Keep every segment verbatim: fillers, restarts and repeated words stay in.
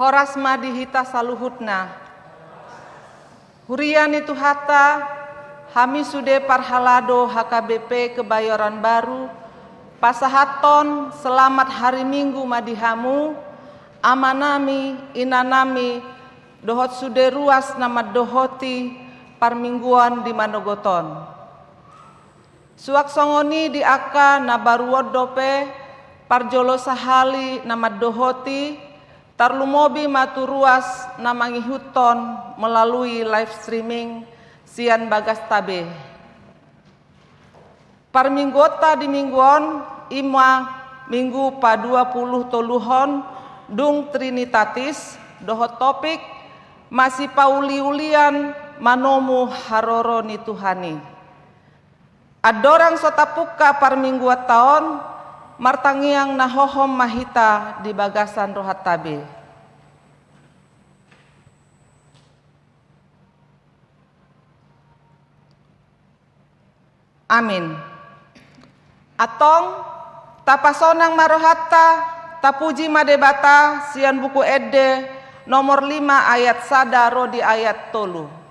Horas ma di hita saluhutna. Huria ni Tuhanta, hami sude parhalado H K B P Kebayoran Baru, pasahathon selamat hari Minggu ma di hamu, amanami, inanami, dohot sude ruas na mandohoti parmingguan di manogot on. Suang songon i di angka na baru on dope, parjolo sahali na mandohoti, tarlumobi ma tu ruas na mangihuthon melalui live streaming sian bagasta be. Parmingguonta di minggu on, i ma minggu paduapuluh toluhon, dung Trinitatis, dohot topik, masipauliulian manomu haroro ni Tuhan i. Andorang so tapungka parmingguonta on, martangiang na hohom ma hita di bagasan rohanta be. Amin. Antong, tapasonang ma rohanta, tapuji ma Debata, sian Buku Ende nomor lima ayat sada ro di ayat tolu.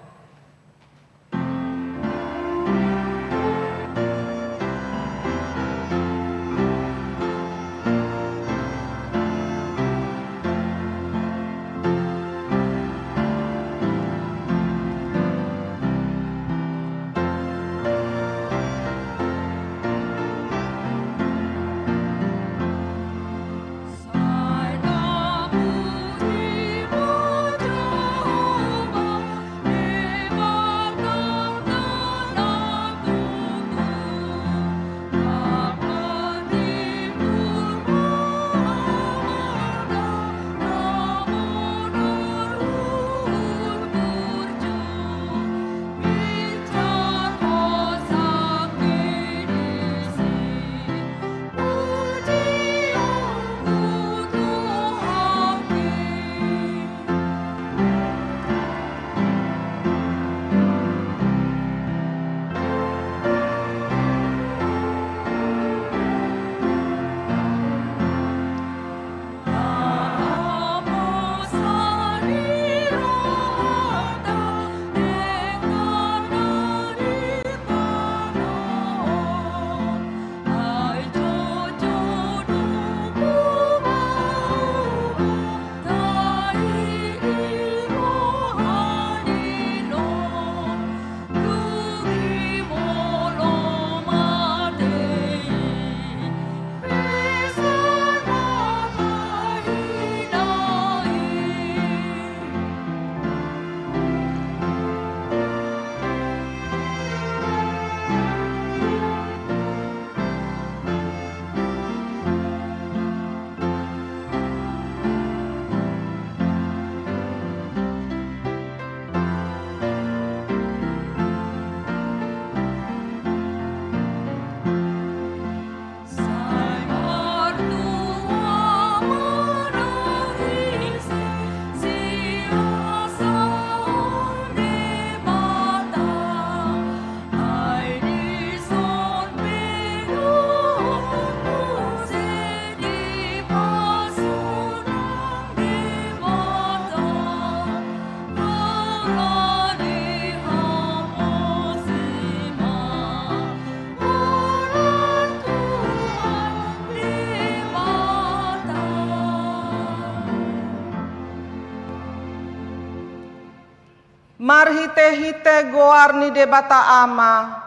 Marhitehite goar ni Debata Ama,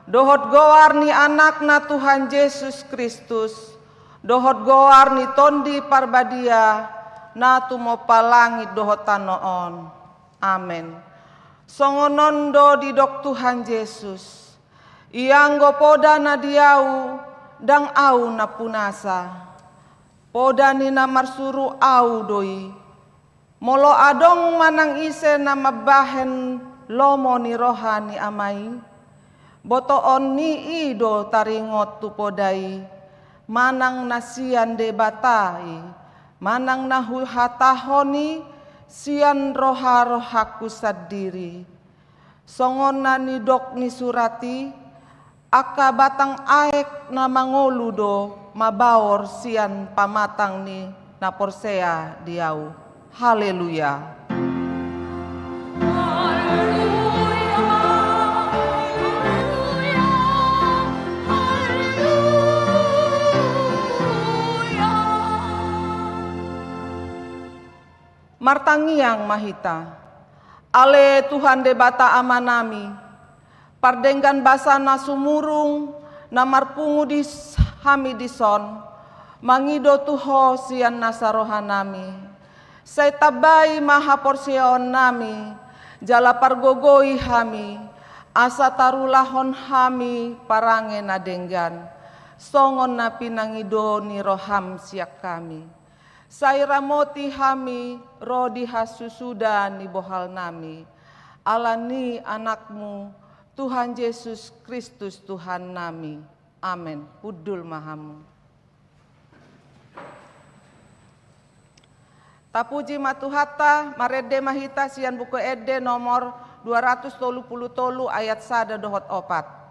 dohot goar ni Anakna Tuhan Jesus Kristus, dohot goar ni Tondi Parbadia, na tumompa langit dohot tano on. Amen. Songon on do didok Tuhan Jesus: Ianggo poda na di Ahu, ndang Ahu nampunasa. Poda ni na marsuru Ahu do i. Molo adong manang ise na mambahen lomo ni roha ni Ama i, botoon ni i do taringot tu poda i, manang na sian Debata i, manang na huhatahon i sian roharohangku sandiri. Songon na nidok ni surat i, angka batang aek na mangolu do mabaor sian pamatang ni na porsea di Ahu. Haleluya. Martangiang ma hita. Ale Tuhan Debata Amanami, pardenggan basa na sumurung, na marpungu di hami dison, mangido tu Ho sian nasa rohanami. Sai tambai ma haporseaonnami, jala pargogoi hami, asa tarulahon hami parange na denggan, songon na pinangido ni roham sian hami. Sai ramoti hami ro di hasusuda ni bohalnami, ala ni Anakmu, Tuhan Jesus Kristus Tuhannami. Amen. Hundul ma hamu. Tapuji ma Tuhanta, marende ma hita sian Buku Ende nomor dua ratus tolu pulu tolu ayat sada dohot opat.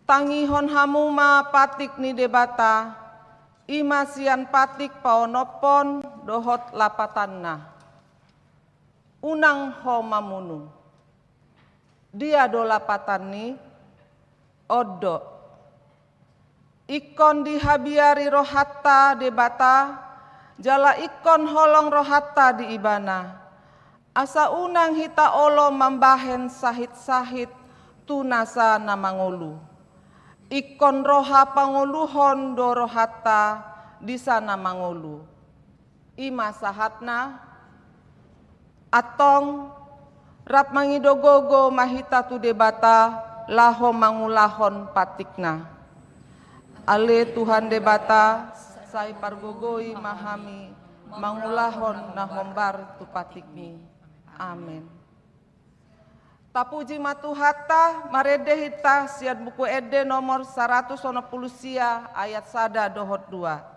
Tangihon hamu ma patik ni Debata, i ma sian patik paonomhon dohot lapatanna. Unang ho mamunu. Dia do lapatanni? On do. Ingkon dihabiari rohanta Debata, jala ingkon holong rohanta di Ibana. Asa unang hita olo mambahen sahit-sahit tu nasa na mangolu. Ingkon roha pangoluhon do rohanta di sa na mangolu. I ma sahatna. Antong, rap mangido gogo ma hita tu Debata laho mangulahon patikna. Ale Tuhan Debata, sai pargogoi ma hami mangulahon na hombar tu patikmi. Amen. Tapuji ma Tuhanta, marende hita sian Buku Ende nomor saratus onom pulu sia ayat sada dohot dua.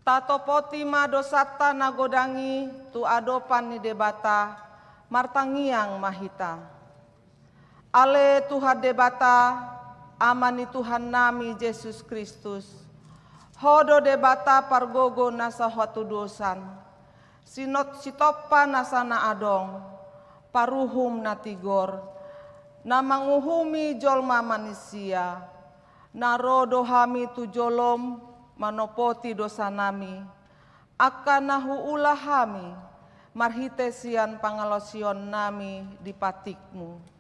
Tatopoti ma dosanta na godang i tu adopan ni Debata, martangiang ma hita. Ale Tuhan Debata, Ama ni Tuhannami Jesus Kristus, Ho do Debata pargogo na so hatudosan, sinot sitompa nasa na adong, paruhum na tigor, na manguhumi jolma manisia, na ro do hami tu jolom manopoti dosanami, angka na huula hami marhite sian pangalaosionnami di patikmu.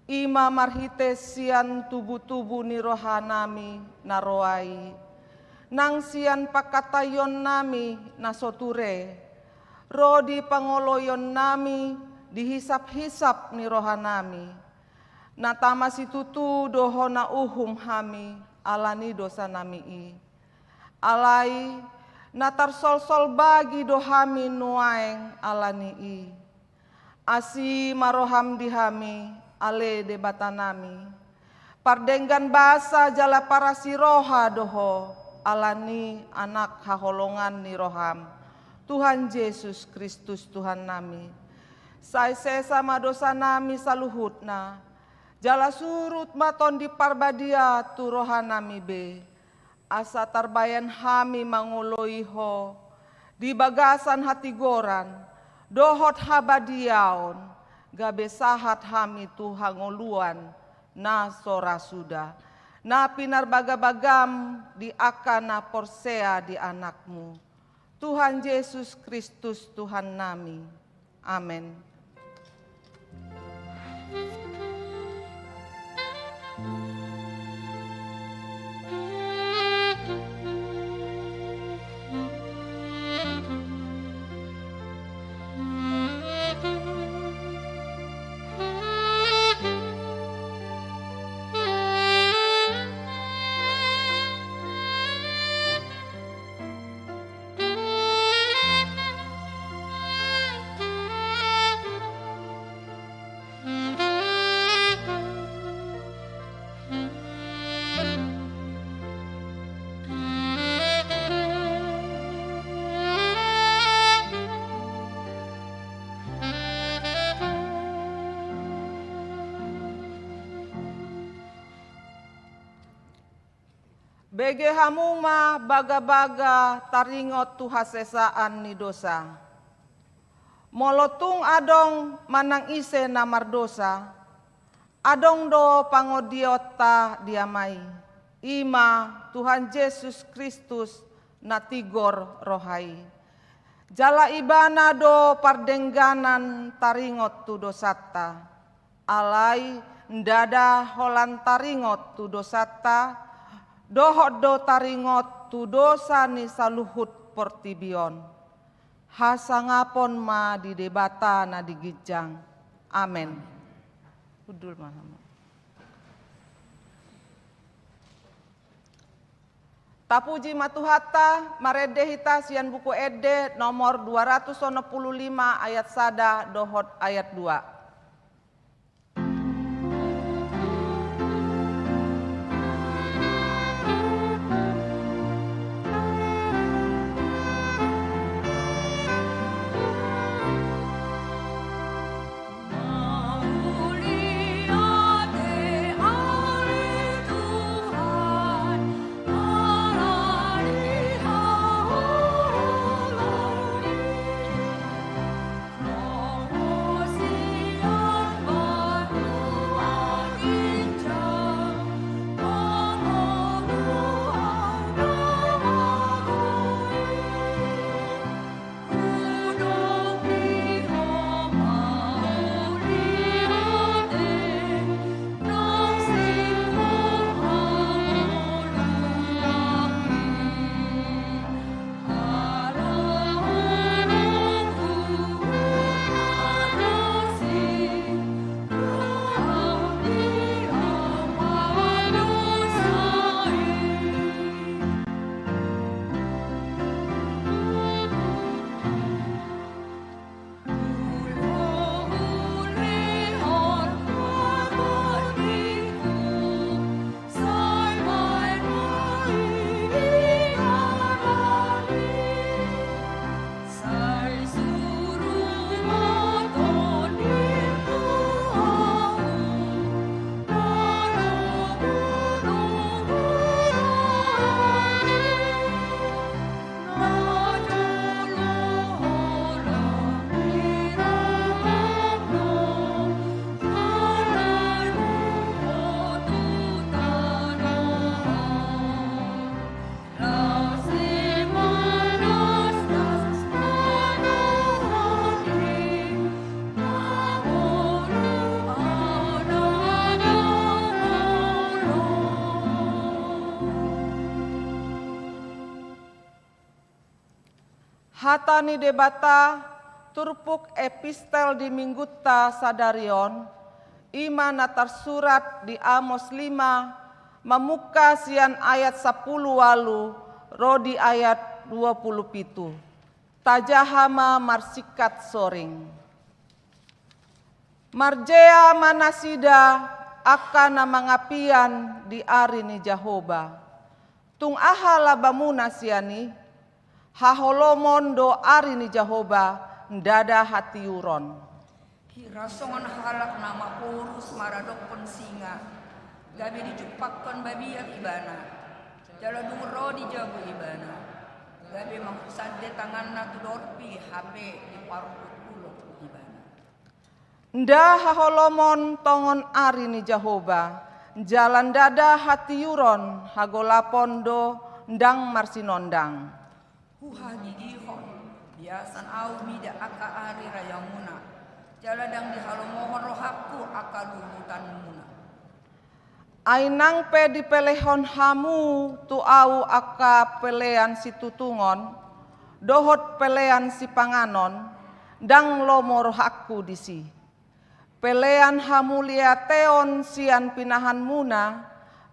I ma marhite sian tubutubu ni rohanami na roa i, nang sian pangkataionnami na so ture, ro di pangoloionnami di hisaphisap ni rohanami, na tama situtu do hona uhum hami ala ni dosanami i. Alai na tarsolsol bagi do hami nuaeng ala ni i. Asi ma roham di hami, ale Debatanami. Pardenggan basa jala parasi roha do Ho, ala ni Anak haholongan ni roham, Tuhan Jesus Kristus Tuhannami. Sai sesa ma dosanami saluhutna, jala surut ma Tondi Parbadia tu rohanami be, asa tarbaen hami mangoloi Ho di bagasan hatigoran dohot habadiaon, gabe sahat hami tu hangoluan na so ra suda, na pinarbagabagam di angka na porsea di Anakmu, Tuhan Jesus Kristus Tuhannami. Amen. Bege hamu ma bagabaga taringot tu hasesaan ni dosa. Molo tung adong manang ise na mardosa, adong do pangondianta di Ama i, i ma Tuhan Jesus Kristus na tigor roha i. Jala Ibana do pardengganan taringot tu dosanta. Alai ndada holan taringot tu dosanta, dohot do taringot tu dosa ni saluhut portibi on. Hasangapon ma di Debata na di ginjang. Amen. Hundul ma hamu. Tapuji ma Tuhanta, marende hita sian Buku Ende nomor dua ratus onom pulu lima ayat sada dohot ayat dua. Hata ni Debata turpuk epistel di minggunta sadari on, i ma na tarsurat di Amos lima, mamungka sian ayat sampulu ualu ro di ayat dua pulu pitu. Tajaha ma marsingkat soring. Marjea ma nasida angka na mangapian di ari ni Jahowa. Tung aha labamuna sian i? Haholomon do ari ni Jahowa, ndada hatiuron. Hira songon halak na maporus maradophon singa, gabe dijumpakkon babiat ibana, jala dung ro dijabu ibana, gabe manghusande tanganna tu dorpi hape diparungkut ulok ibana. Nda haholomon tongon ari ni Jahowa, jala ndada hatiuron, hagolapon do ndang marsinondang. Huhagigihon, biasan ahu mida angka ari rayamuna, jala ndang dihalomohon rohangku angka luhutanmuna. Ai nang pe dipelehon hamu tu ahu angka pelean situtungon, dohot pelean sipanganon, ndang lomo rohangku disi. Pelean hamuliateon sian pinahanmuna,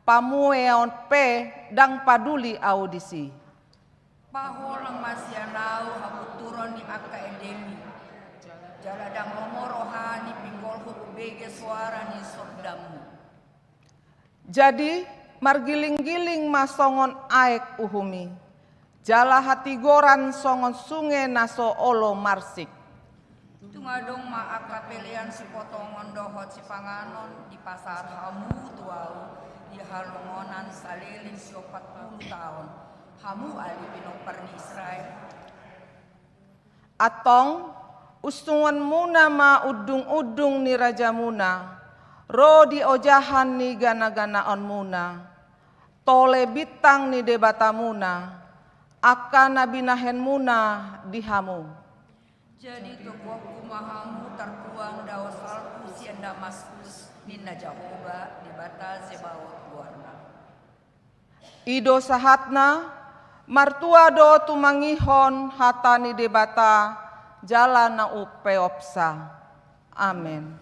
pamueon pe ndang paduli ahu disi. Paholang ma sian ahu habunturon ni angka endemi, jala ndang lomo roha ni pinggolhu umbege soara ni sordammu. Jadi, margilinggiling ma songon aek uhum i, jala hatigoran songon sunge na so olo marsik. Tung adong ma angka pelean sipotongon dohot sipanganon dipasahat hamu tu ahu di halongonan saleleng siompat pulu taon, hamu ale pinompar ni Israel. Antong, usungonmuna ma undungundung ni rajamuna, ro di ojahan ni ganaganaonmuna, tole bintang ni Debatamuna, angka na binahenmuna di hamu. Jadi toguonku ma hamu tartuang dao salpu sian Damaskus, ninna Jahowa, Debata Zebaot goarna. I do sahatna, martua do tumangihon hata ni Debata, jala na umpeopsa. Amen.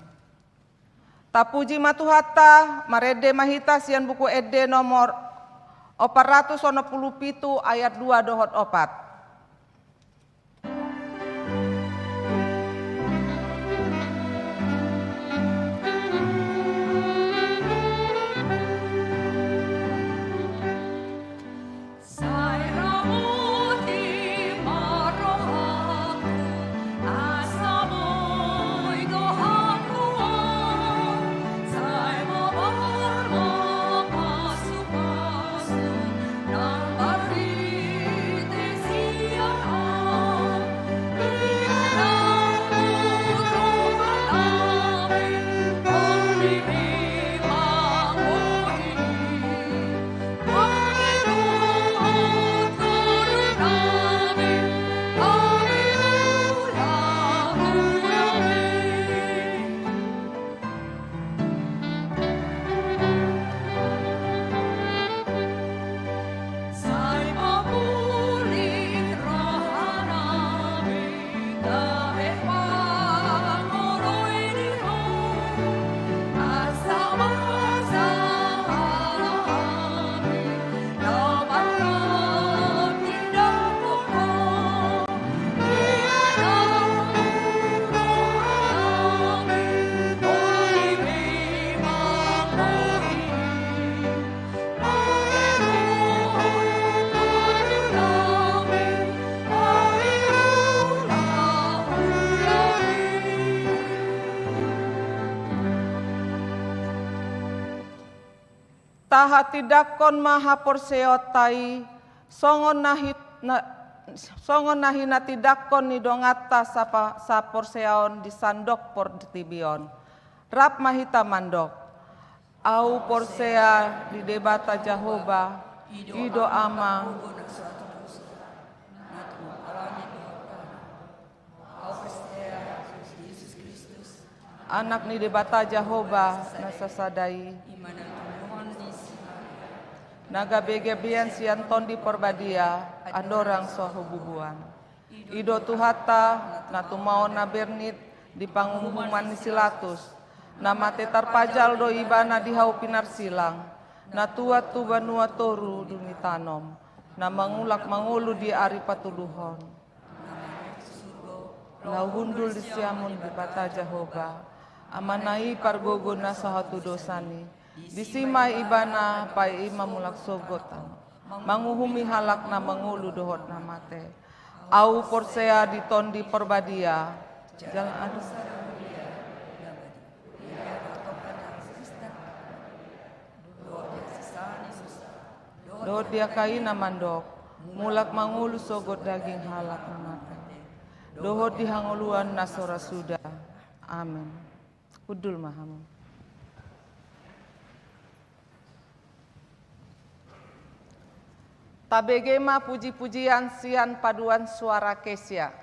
Tapuji ma Tuhanta, marende ma hita sian Buku Ende nomor opat ratus onom pulu pitu ayat dua dohot opat. Tahatindangkon ma haporseaonta i, songon na hi-, na, songon na hinatindangkon ni donganta sapa-, saporseaon di sandok portibi on. Rap ma hita mandok. Ahu porsea di Debata Jahowa, i do Ama. Anak ni Debata Jahowa na sasada i. Na gabegabean sian Tondi Porbadia, andorang so hububuan. I do Tuhanta, na tumaon na bernit di panguhuman ni si Latus, na mate tarpajal do ibana di hau pinarsilang, na tuat tu banua toru dung i tanom, na mangulak mangolu di ari patoluhon. Laho hundul di siamun Debata Jahowa, Amana i pargogo na sahat tu dosana i, disi ma ibana paima mulak sogot tano, manguhumi halak na mangolu dohot na mate. Ahu porsea di Tondi Parbadia, jala adong dohot di angka i na mandok, mulak mangolu sogot daging halak na mate, dohot di hangoluan na so ra suda. Amen. Hundul ma hamu. Tabege ma puji-pujian sian paduan suara Ecclesia.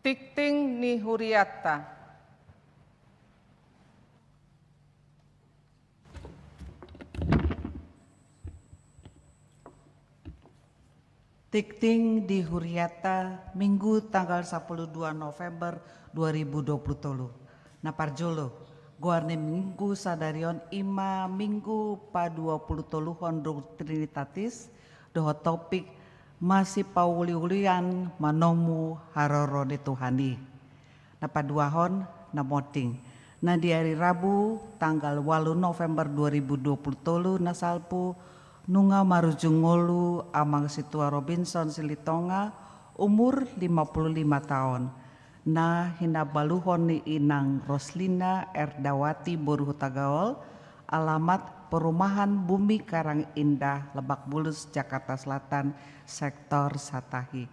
Tingting ni huriatta. Tingting di huriatta, Minggu tanggal sapuluh dua November dua ribu dua puluh tolu. Na parjolo, goar ni Minggu sadari on i ma Minggu paduapuluhtoluhon rukun Trinitatis, dohot topik masipauliulian manomu haroro ni Tuhan i. Na paduahon, na monding. Na di ari Rabu tanggal ualu November dua ribu dua puluh tolu na salpu, nunga marujung ngolu Amang Situa Robinson Silitonga, umur lima puluh lima taon, na hinabaluhon ni Inang Roslina Erdawati boru Hutagaol, alamat Perumahan Bumi Karang Indah, Lebak Bulus, Jakarta Selatan, Sektor Satahi.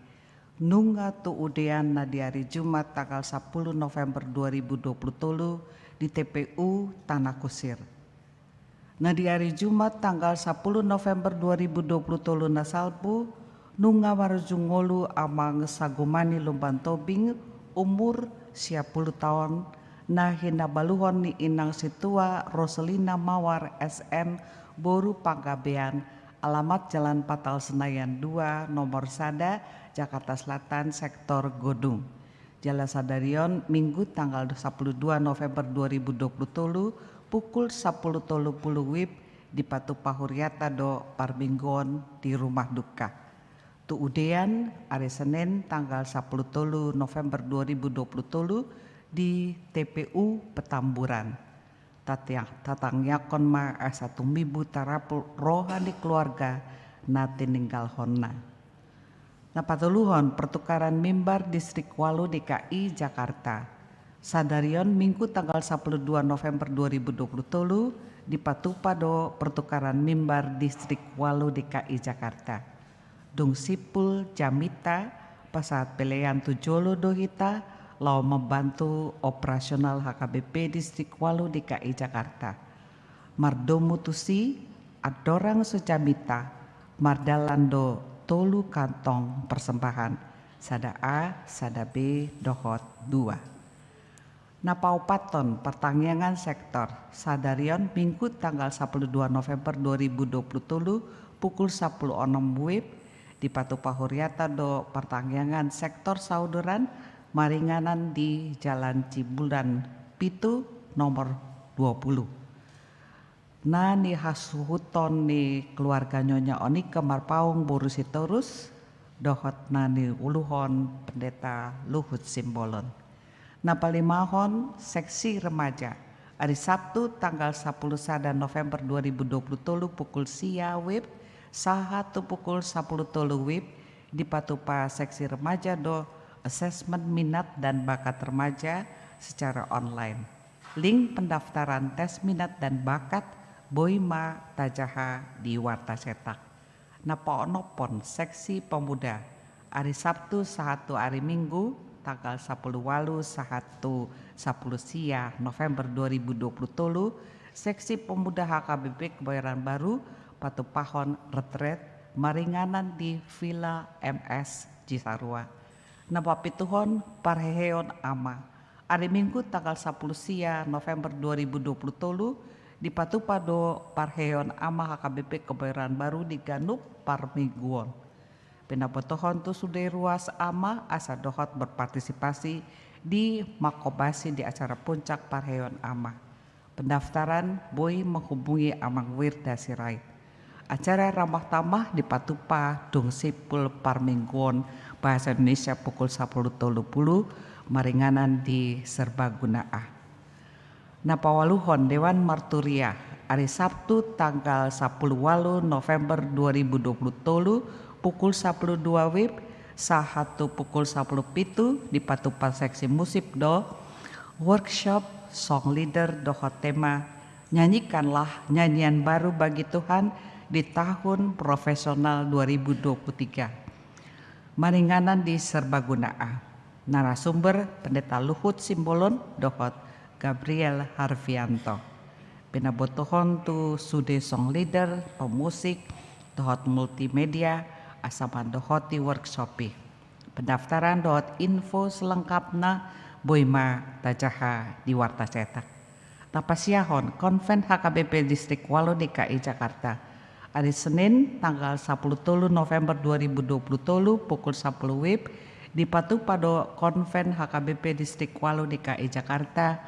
Nunga tuudean na di ari Jumat tanggal sapuluh November dua ribu dua puluh tolu di T P U Tanah Kusir. Na di ari Jumat tanggal sapuluh November dua ribu dua puluh tolu na salpu, nunga marujung ngolu Amang Sagumani Lumban Tobing, umur sia puluh taon, na hinabaluhon ni Inang Situa Roselina Mawar S M boru Panggabean, alamat Jalan Patal Senayan dua, nomor sada, Jakarta Selatan, Sektor Godung. Jala sadari on Minggu tanggal sapuluh dua November dua ribu dua puluh tolu, pukul sapuluh tolu puluh WIB, dipatupa huriatta do parmingguon di rumah duka. Tuudean ari Senen tanggal sapuluh tolu November dua ribu dua puluh tolu di T P U Petamburan. Tatiang-, tatangiangkon ma asa tumibu tarapul roha ni keluarga na tininggalhonna. Na patoluhon, pertukaran mimbar Distrik Walu D K I Jakarta. Sadari on Minggu tanggal sapuluh dua November dua ribu dua puluh tolu, dipatupa do pertukaran mimbar Distrik Walu D K I Jakarta. Dung simpul jamita, pasahat pelean tu jolo do hita laho mambantu operasional H K B P Distrik Walu D K I Jakarta. Mardomu tusi, andorang so jamita, mardalan do tolu kantong persembahan, sada A, sada B, dohot dua. Na paopathon, partangiangan sektor. Sadari on Minggu tanggal sapuluh dua November dua ribu dua puluh tolu, pukul sapuluh onom WIB, dipatupa huriatta do partangiangan sektor sauduran maringanan di Jalan Cibulan pitu, nomor dua puluh. Na nihasuhuton ni keluarga Nyonya Onika Marpaung boru Sitorus, dohot na niuluhon Pendeta Luhut Simbolon. Na palimahon, seksi remaja. Ari Sabtu tanggal sapuluh sada November dua ribu dua puluh tolu pukul sia WIB sahat tu pukul sapuluh tolu WIB, dipatupa seksi remaja do asesmen minat dan bakat remaja secara online. Link pendaftaran tes minat dan bakat boi ma tajaha di warta cetak. Na paonomhon, seksi pemuda. Ari Sabtu sahat tu ari Minggu, tanggal sapuluh ualu sahat tu sapuluh sia November dua ribu dua puluh tolu, seksi pemuda H K B P Kebayoran Baru patupahon retret maringanan di Villa M S Cisarua. Na papituhon, parheheon ama. Ari Minggu tanggal sapuluh sia November dua ribu dua puluh tolu, dipatupa do parheheon ama H K B P Kebayoran Baru di ganup parmingguon. Pinabotohon tu sude ruas ama asa dohot berpartisipasi di mangkobasi di acara puncak parheheon ama. Pendaftaran boi menghubungi Amang Wirda Sirait. Acara ramah tamah dipatupa dung simpul parmingguon bahasa Indonesia pukul sapuluh tolu puluh, maringanan di Serbaguna A. Na paualuhon, Dewan Marturia. Ari Sabtu tanggal sapuluh ualu November dua ribu dua puluh tolu, pukul sapuluh dua WIB sahat tu pukul sapuluh pitu, dipatupa seksi musik do workshop song leader dohot tema Nyanyikanlah Nyanyian Baru Bagi Tuhan di Tahun Profesional dua ribu dua puluh tiga. Maringanan di Serbaguna A. Narasumber, Pendeta Luhut Simbolon dohot Gabriel Harfianto. Pinabotohon tu sude song leader, pemusik, dohot multimedia asa mandohoti workshop i. Pendaftaran dohot info selengkapna boi ma tajaha di warta cetak. Na pasiahon, Konven H K B P Distrik Ualu D K I Jakarta. Ari Senin, tanggal sapuluh tolu November dua ribu dua puluh tolu, pukul sapuluh wib, dipatupa do Konven H K B P Distrik Ualu D K I Jakarta,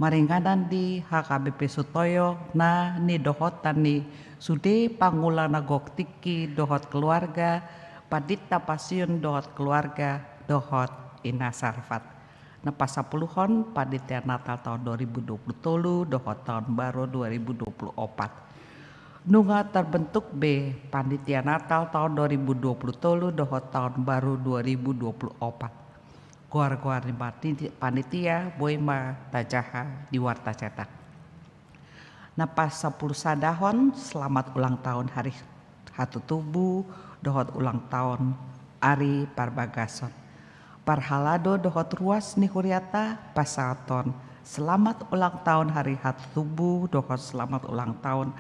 maringanan di H K B P Sutoyo na nidohotan ni sude pangula na gok tingki dohot keluarga, pandita pasiun dohot keluarga, dohot ina sarfat. Na pasapuluhon, panitia Natal taon dua ribu dua puluh tolu dohot taon baru dua ribu dua puluh opat. Nunga terbentuk be panitia Natal taon dua ribu dua puluh tolu dohot taon baru dua ribu dua puluh opat. Goar-goar ni panitia boi ma tajaha di warta cetak. Na pasampulusadahon, selamat ulang tahun hari hatutubu dohot ulang tahun ari parbagason. Parhalado dohot ruas ni huriata pasahathon selamat ulang tahun hari hatutubu dohot selamat ulang tahun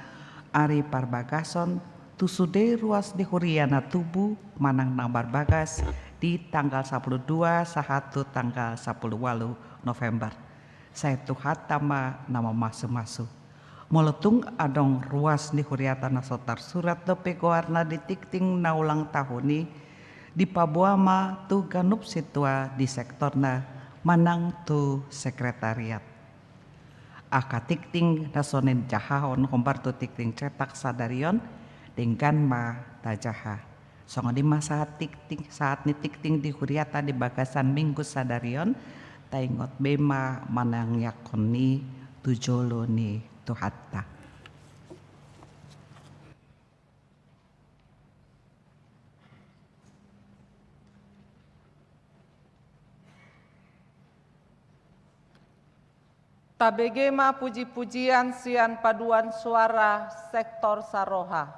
ari parbagason tu sude ruas ni huria na tubu manang na marbagas di tanggal sapuluh dua sahat tu tanggal sapuluh ualu November. Sai Tuhanta ma na mamasumasu. Molo tung adong ruas ni huriata na so tarsurat dope goarna di tingting na ulang tahun i, dipaboa ma tu ganup sintua di sektorna manang tu sekretariat. Angka tingting na so nijahahon hombar tu tingting cetak sadari on, denggan ma tajaha. Songon i ma sahat tingting, sahat ni tingting di huriata di bagasan minggu sadari on, taingot be ma manangiangkon i tu jolo ni Tuhanta. Tabege ma puji-pujian sian paduan suara sektor Saroha.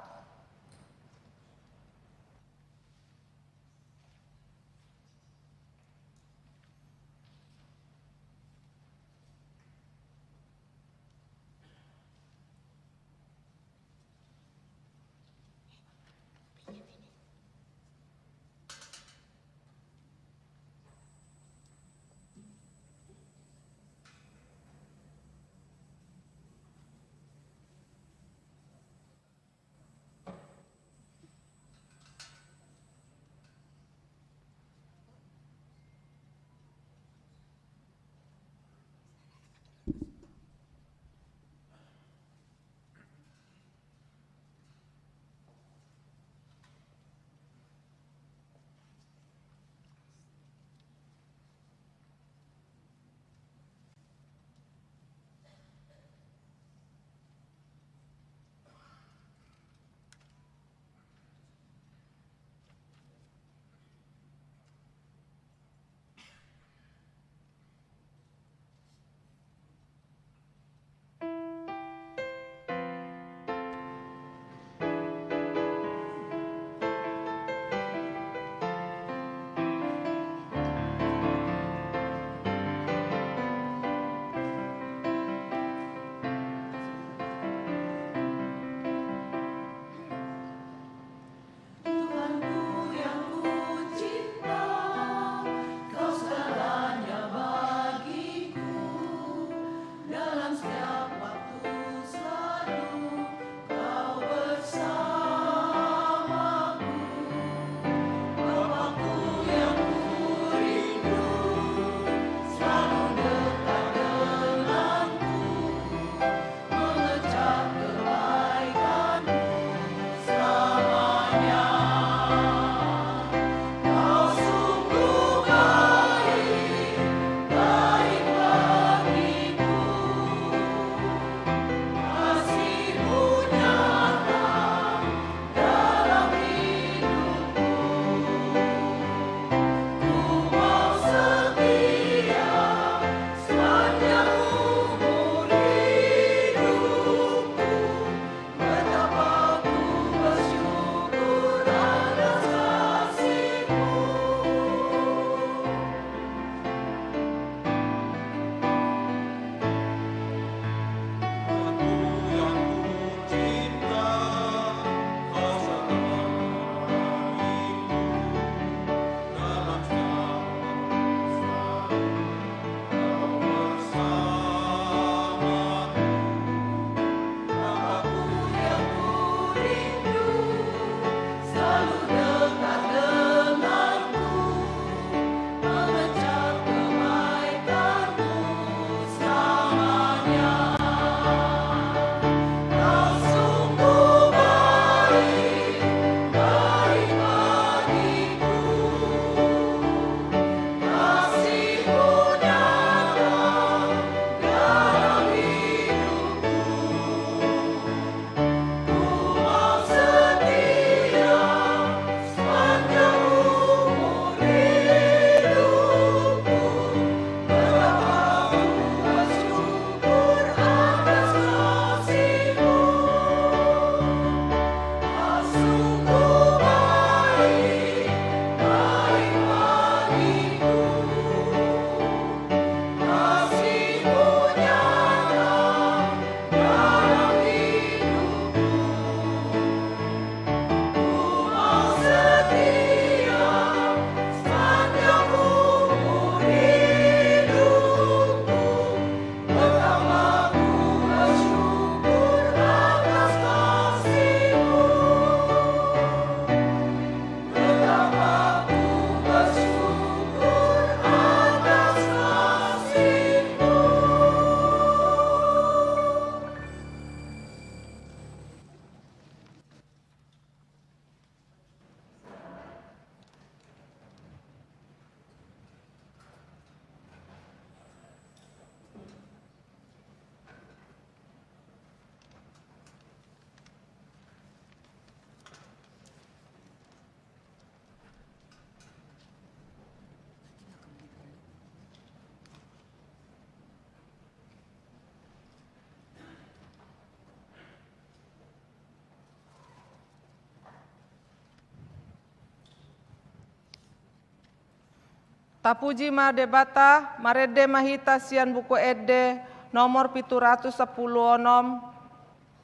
Tapuji ma Debata, marende ma hita sian Buku Ende nomor pitu ratus sampulu onom,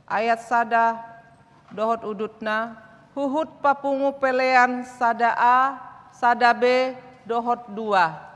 ayat sada dohot udutna, huhut papungu pelean sada A, sada B, dohot dua.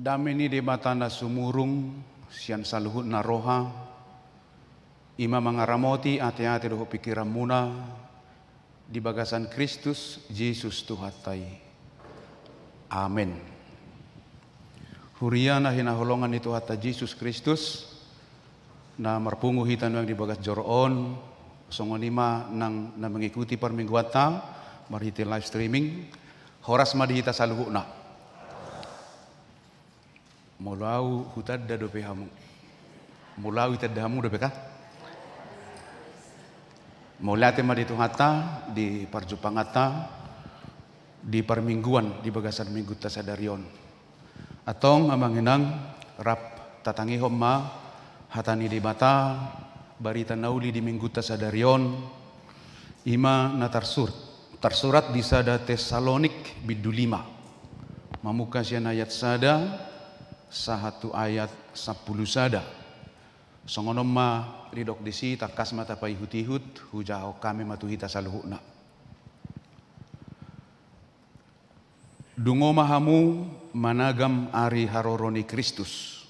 Dame ni Debata na sumurung sian saluhutna roha, i ma mangaramoti ateate dohot pingkiranmuna di bagasan Kristus Jesus Tuhanta i. Amen. Huria na hinaholongan ni Tuhanta Jesus Kristus, na marpungu hita nuaeng di bagas joro on, songon i ma nang na mengikuti parmingguanta marhite live streaming, horas ma di hita saluhutna. Molo au hutanda dope hamu. Molo au itanda hamu dope kah? Mauliate ma di Tuhanta di parjumpanganta di parmingguan di bagasan minggunta sadari on. Antong amang inang, rap tatangihon ma hata ni Debata, barita na uli di minggunta sadari on, i ma na tarsur-, tarsurat di sada Tessalonik bindu lima. Mamungka sian ayat sada sahat tu ayat sampulu sada. Songon on ma didok disi, tangkas ma tapaihut-ihut, hujahahon hami ma tu hita saluhutna. Dungo ma hamu managam ari haroro ni Kristus.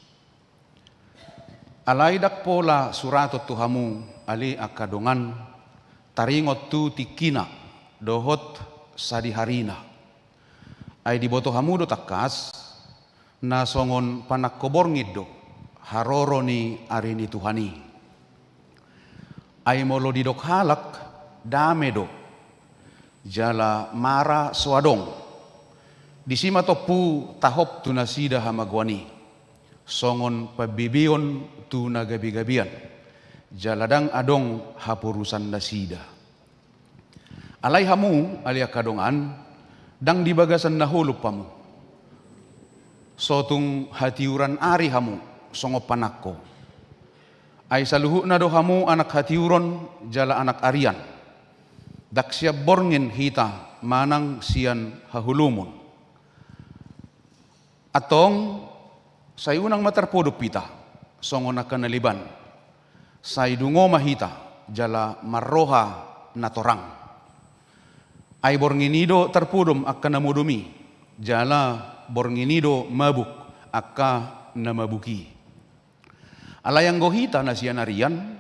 Alai ndang pola suraton tu hamu ale angka dongan, taringot tu tingkina dohot sadiharina. Ai diboto hamu do tangkas, na songon panangko borngin do haroro ni ari ni Tuhan i. Ai molo didok halak, dame do, jala mara so adong. Disi ma tompu tahop tu nasida hamagoan i, songon pambebeon tu na gabe-gabean, jala ndang adong haporusan nasida. Alai hamu, ale angka dongan, ndang di bagasan na holop hamu. So tung hatiuran ari hamu, songon panangko. Ai saluhutna do hamu anak hatiuron jala anak arian. Ndang sian borngin hita manang sian haholomon. Antong, sai unang ma tarpodom hita songon angka na leban. Sai dungo ma hita jala marroha na torang. Ai borngin i do tarpodom angka na modom i, jala borngin i do mabuk angka na mabuk i. Alai anggo hita na sian arian,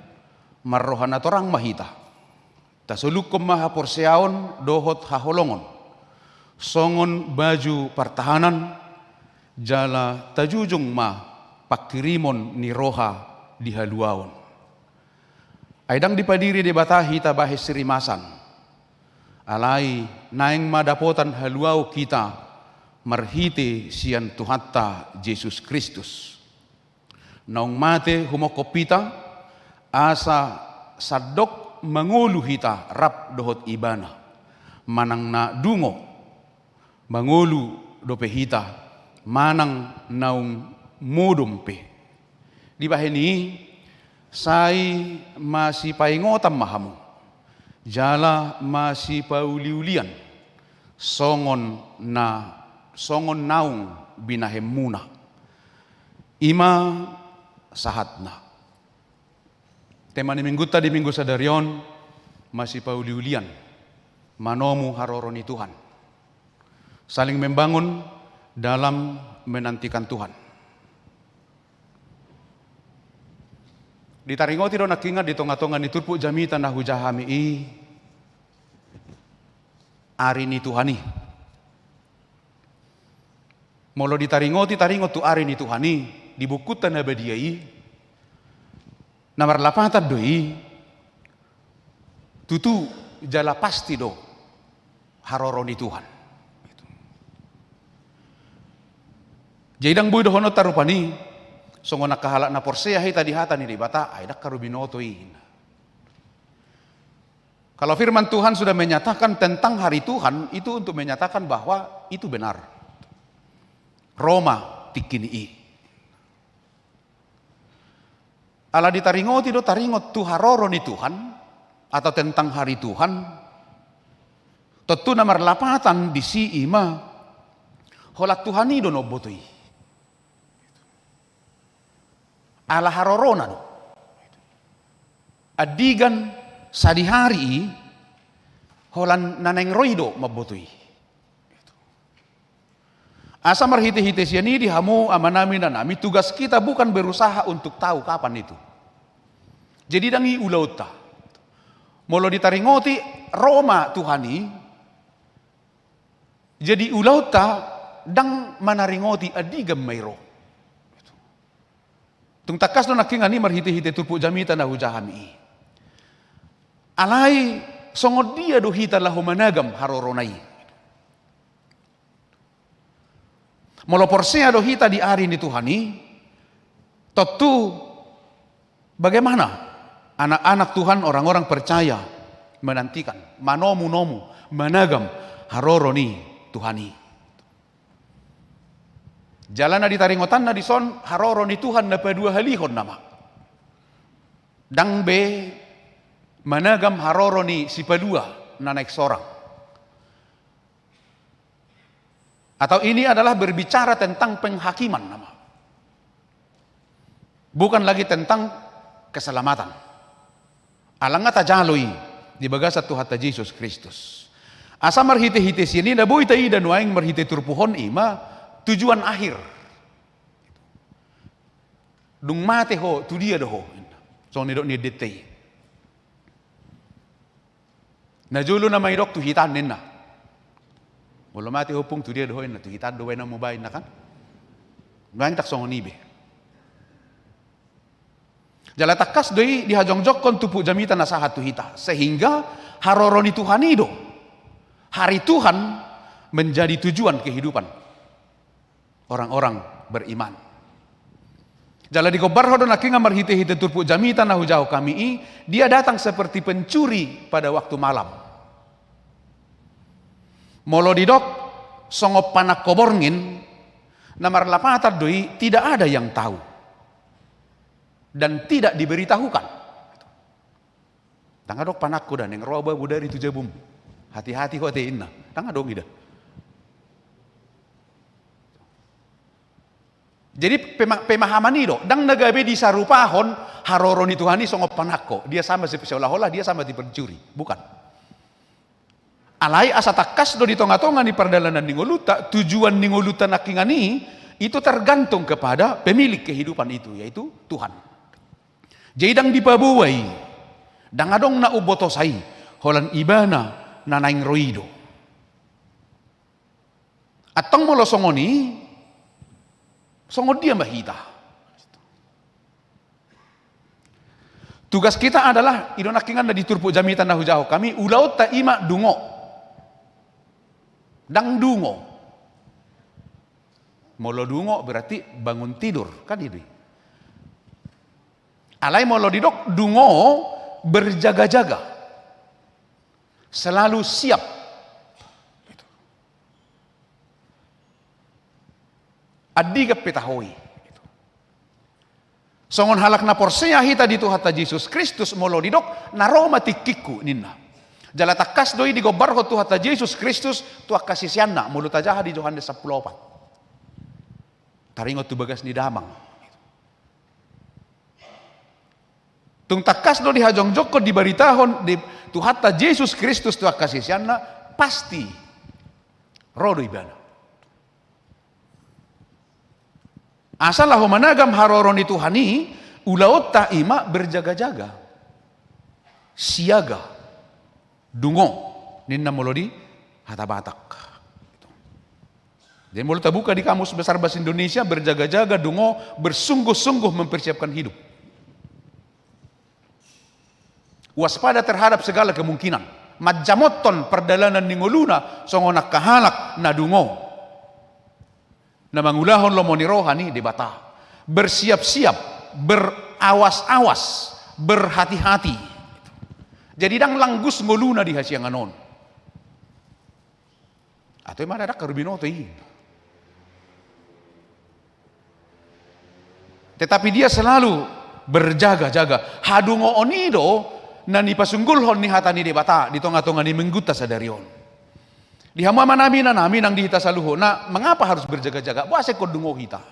marroha na torang ma hita. Tasolukkon ma haporseaon dohot haholongon songon baju partahanan, jala tajujung ma pangkirimon ni roha di haluaon. Ai ndang dipadiri Debata hita bahen sirimasan. Alai naeng ma dapotan haluaon hita marhite sian Tuhanta Jesus Kristus. Naung mate humongkop hita, asa sandok mangolu hita rap dohot Ibana. Manang na dungo mangolu dope hita, manang naung modom pe. Dibahen i, sai masipaingotan ma hamu, jala masipauliulian, songon na, songon naung binahenmuna. I ma sahatna. Tema ni minggunta di minggu sadari on, masipauliulian manomu haroro ni Tuhan. Saling membangun dalam menantikan Tuhan. Ditaringoti do nangkingan di tonga-tonga ni turpuk jamita na hujaha hami i, ari ni Tuhan i. Molo ditaringoti, taringot tu ari ni Tuhan i, di bukunta na badia i, na marlapatan do i, tutu jala pasti do haroro ni Tuhan. Jadi ndang boi dohononta rupani, songon angka halak na porsea hita di hata ni Debata, ai ndang haru binoto i. Kalau firman Tuhan sudah menyatakan tentang hari Tuhan, itu untuk menyatakan bahwa itu benar. Ro ma tingki ni i. Ala ditaringoti do taringot tu haroro ni Tuhan, atau tentang hari Tuhan, tontu na marlapatan disi i ma, holan Tuhan i do na umboto i. Ala harorona do. Andigan sadihari i, holan na naeng ro i do mamboto i. Asa marhite-hite sian i di hamu amanami, inanami, tugas kita bukan berusaha untuk tahu kapan itu. Jadi ndang i ulaonta. Molo ditaringoti ro ma Tuhan i, jadi ulaonta ndang manaringoti andigan ma i ro. Tung tangkas do nangkingan i marhite-hite turpuk jamita na hujaha hami i. Alai songon dia do hita laho managam harorona i? Molo porsea do hita di ari ni Tuhan i, tontu bagaimana anak-anak Tuhan, orang-orang percaya menantikan, manomu-nomu, managam haroro ni Tuhan i? Jala na ditaringotanna dison haroro ni Tuhan na paduahalihon nama. Ndang be managam haroro ni sipalua na naeng sorang. Atau ini adalah berbicara tentang penghakiman nama. Bukan lagi tentang keselamatan. Alana tajalo i di bagasan Tuhanta Jesus Kristus. Asa marhite-hite sian i na boi taida nuaeng marhite turpuk on, i ma tujuan akhir. Dung mate ho, tu dia do ho? Songon nidok ni endenta i. Na jolo nama didok tu hita ninna. Molo mate ho, Ompung, tu dia do ho? Ninna, tu hita do baen na muba, ninna kan. Nuaeng ndang songon i be. Jala tangkas do i dihajongjongkon turpuk jamita na sahat tu hita. Sehingga haroro ni Tuhan i do, hari Tuhan, menjadi tujuan kehidupan orang-orang beriman. Jala digombarhon do nangkingan marhite-hite turpuk jamita na hujahahon hami i, Dia datang seperti pencuri pada waktu malam. Molo didok songon panangko borngin, na marlapatan do i, tidak ada yang tahu dan tidak diberitahukan. Ndang adong panangko da naeng ro abu-abu dari tu jabum. Hati-hati ho ate, ninna. Ndang adong i da. Jadi pema-, pemahaman i do, ndang na gabe disarupahon haroro ni Tuhan i songon panangko. Dia sama se-, seolah-olah dia sama seperti pencuri. Bukan. Alai asa tangkas do di tonga-tonga ni pardalanan ni ngolunta, tujuan ni ngolunta nangkingan i, itu tergantung kepada pemilik kehidupan itu, yaitu Tuhan. Jadi ndang dipaboa i, ndang adong na umbotosa i, holan Ibana na naeng ro i do. Antong molo songon i, songon dia ma hita? Tugas kita adalah, i do nangkingan na di turpuk jamita na hujahahon hami, ulaonta i ma dungo. Ndang dungo. Molo dungo berarti bangun tidur, kan i do i. Alai molo didok dungo, berjaga-jaga. Selalu siap. Andigan pe taho i. Songon halak na porsea hita di Tuhanta Jesus Kristus, molo didok na ro ma tingkingku, ninna. Jala tangkas do i digombarhon Tuhanta Jesus Kristus tu angka siseanna, molo tajaha di Johannes sampulu opat. Taringot tu bagas ni damang. Tung tangkas do dihajongjongkon, dibaritahon di Tuhanta Jesus Kristus tu angka siseanna, pasti ro do Ibana. Asa laho managam haroro ni Tuhan i, ulaonta i ma berjaga-jaga, siaga, dungo, ninna molo di hata Batak. Jadi molo tabuka di Kamus Besar Bahasa Indonesia, berjaga-jaga, dungo, bersungguh-sungguh mempersiapkan hidup. Waspada terhadap segala kemungkinan. Manjamothon pardalanan ni ngoluna songon angka halak na dungo, na mangulahon lomo ni roha ni Debata. Bersiap-siap, berawas-awas, berhati-hati. Jadi ndang langgus ngoluna di hasiangan on. Atau i ma na ndang haru binoto i. Tetapi dia selalu berjaga-jaga. Hadungoon i do na nipasunggulhon ni hata ni Debata di tonga-tonga ni Minggunta sadari on. Di hamu amanami, inanami nang di hita saluhutna, mengapa harus berjaga-jaga? Boasa ingkon dungo hita?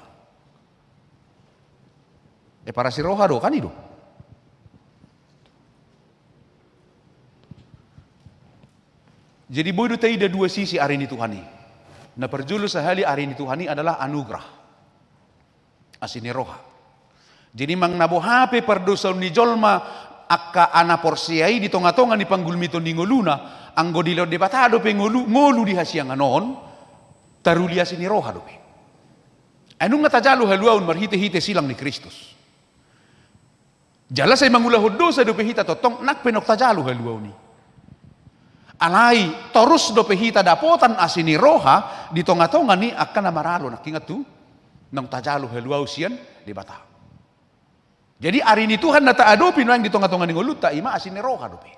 E, parasi roha do, kan i do. Jadi boi do taida dua sisi ari ni Tuhan i. Na parjolo sahali, ari ni Tuhan i adalah anugerah, asi ni roha. Jadi manang na boha pe pardosaon ni jolma angka na porsea i di tonga-tonga ni panggulmiton ni ngoluna, anggo dilehon Debata dope ngolu, ngolu di hasiangan on, taruli asi ni roha dope. Ai nunga tajalo haluaon marhite-hite silang ni Kristus. Jala sai mangulahon dosa dope hita tongtong, nang pe naung tajalo haluaon i. Alai torus dope hita dapotan asi ni roha di tonga-tonga ni angka na maralo nangkingan tu naung tajalo haluaon sian Debata. Jadi ari ni Tuhan na taadopi nuaeng di tonga-tonga ni ngolunta, i ma asi ni roha dope.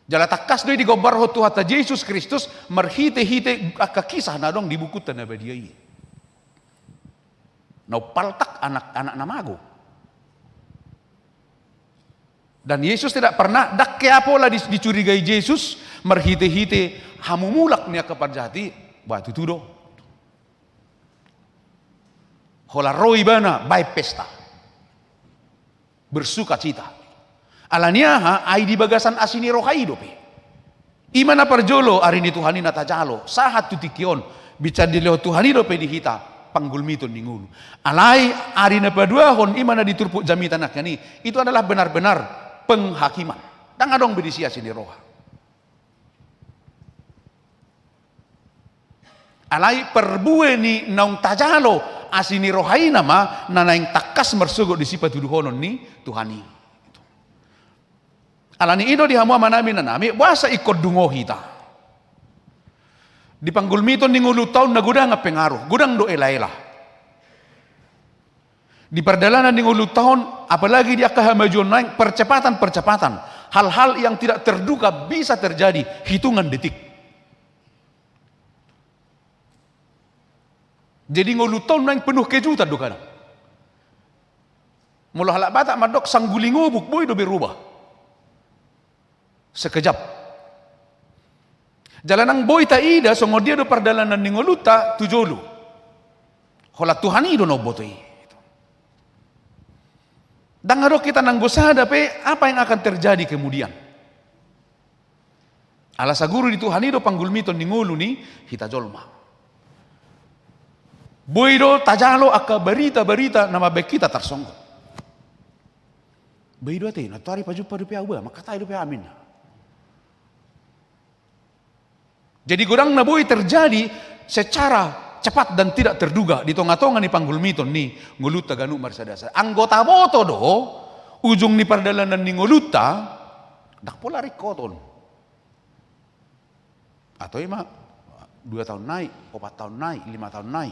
Jala tangkas do i digombarhon Tuhanta Jesus Kristus marhite-hite angka kisah na adong di bukunta na badia i. Na umpaltak anak, anak na mago. Dan Yesus tidak pernah, ndang hea pola di, dicurigai Jesus marhite-hite hamumulak ni angka parjahat i. Bah, tutu do. Holan ro ibana baen pesta, bersukacita. Ala ni aha? Ai di bagasan asi ni roha i dope. I ma na parjolo ari ni Tuhan i na tajalo, sahat tu tingki on, binsan dilehon Tuhan i dope di hita panggulmiton ni ngolu. Alai ari na paduahon, i ma na di turpuk jamita nangkin i, itu adalah benar-benar penghakiman. Ndang adong be disi asi ni roha. Alai parbue ni naung tajalo asi ni roha i nama na naeng tangkas marsogot di sipatuduhonon ni Tuhan i. Ala ni i do di hamu amanami inanami, boasa ingkon dungo hita? Di panggulmiton ni ngolunta on na godang pengaruh, godang do ela-ela. Di pardalanan ni ngolunta on, apalagi di angka hamajuon naeng, percepatan-percepatan, hal-hal yang tidak terduga bisa terjadi, hitungan detik. Jadi ngolunta on naeng penuh kejutan do kadang. Molo halak Batak mandok, sangguli ngobuk boi do berubah sekejap. Jala nang boi taida songon dia do pardalanan ni ngolunta tu jolo. Holan Tuhan i do na umboto i. Ndang adong hita nanggo sada pe apa yang akan terjadi kemudian. Ala saguru ni Tuhan i do panggulmiton ni ngolu ni hita jolma. Boi do tajalo angka barita-barita na mambaen hita tarsonggot. Boi do ate, nantoari pajumpa dope au bah, mangkatai dope amin. Jadi godang na boi terjadi secara cepat dan tidak terduga di tonga-tonga ni panggulmiton ni ngolunta ganup marsada-sada. Anggo taboto do ujung ni pardalanan ni ngolunta, ndang pola ringkot on. Atau i ma dua taon nai, opat taon nai, lima taon nai.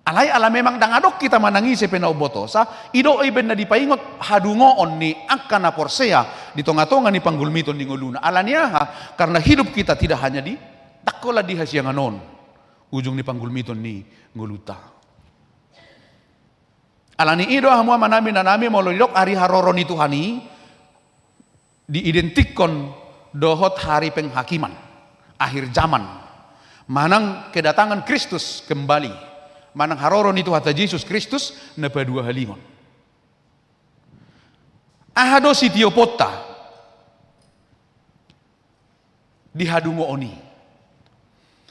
Alai ala memang ndang adong hita manang ise pe na umbotosa, i do ibaen na dipaingot hadungoon ni angka na porsea di tonga-tonga ni panggulmiton ni ngoluna. Ala ni aha? Karena hidup kita tidak hanya di, ndang holan di hasiangan on ujung ni panggulmiton ni ngolunta. Ala ni i do hamu amanami inanami, molo didok ari haroro ni Tuhan i, diidentikkon dohot hari penghakiman, akhir zaman, manang kedatangan Kristus kembali, manang haroro ni Tuhanta Jesus Kristus na paduahalingon. Aha do sitioponta di hadungoon i?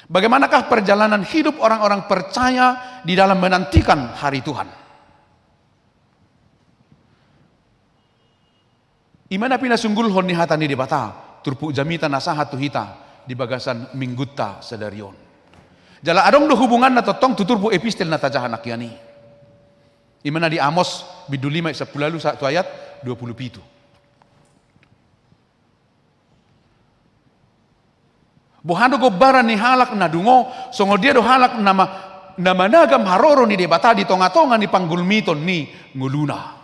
Bagaimanakah perjalanan hidup orang-orang percaya di dalam menantikan hari Tuhan? I ma na pinasunggulhon ni hata ni Debata, turpuk jamita na sahat tu hita di bagasan minggunta sadari on. Jala adong do hubunganna tongtong tu turpuk epistel na tajaha nangkinan i. I ma na di Amos bindu lima ayat sampulu ualu sahat tu ayat dua pulu pitu. Boha do gombaran ni halak na dungo, songon dia do halak na ma-, na managam haroro ni Debata di tonga-tonga ni panggulmiton ni ngoluna.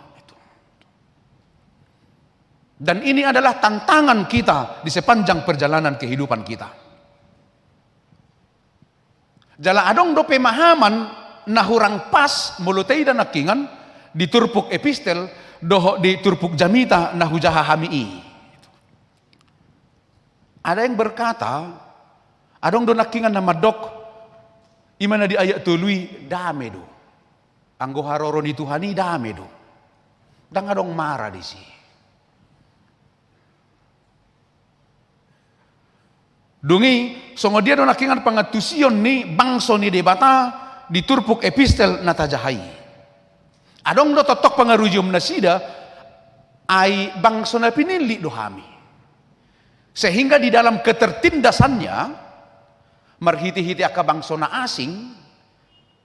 Dan ini adalah tantangan kita di sepanjang perjalanan kehidupan kita. Jala adong do pemahaman na hurang pas molo taida nangkinan di turpuk epistel dohot di turpuk jamita na hujaha hami i. Ada yang berkata, adong do nangkinan na mandok, i ma na di ayat tolu i, dame do. Anggo haroro ni Tuhan i dame do. Ndang adong mara disi. Dung i, songon dia do nangkiningan pangantusion ni bangso ni Debata di turpuk epistel na tajaha i. Adong do tongtong pangarugion nasida, ai bangso na pinillit do hami. Sehingga di dalam ketertindasannya, marhite-hite angka bangso na asing,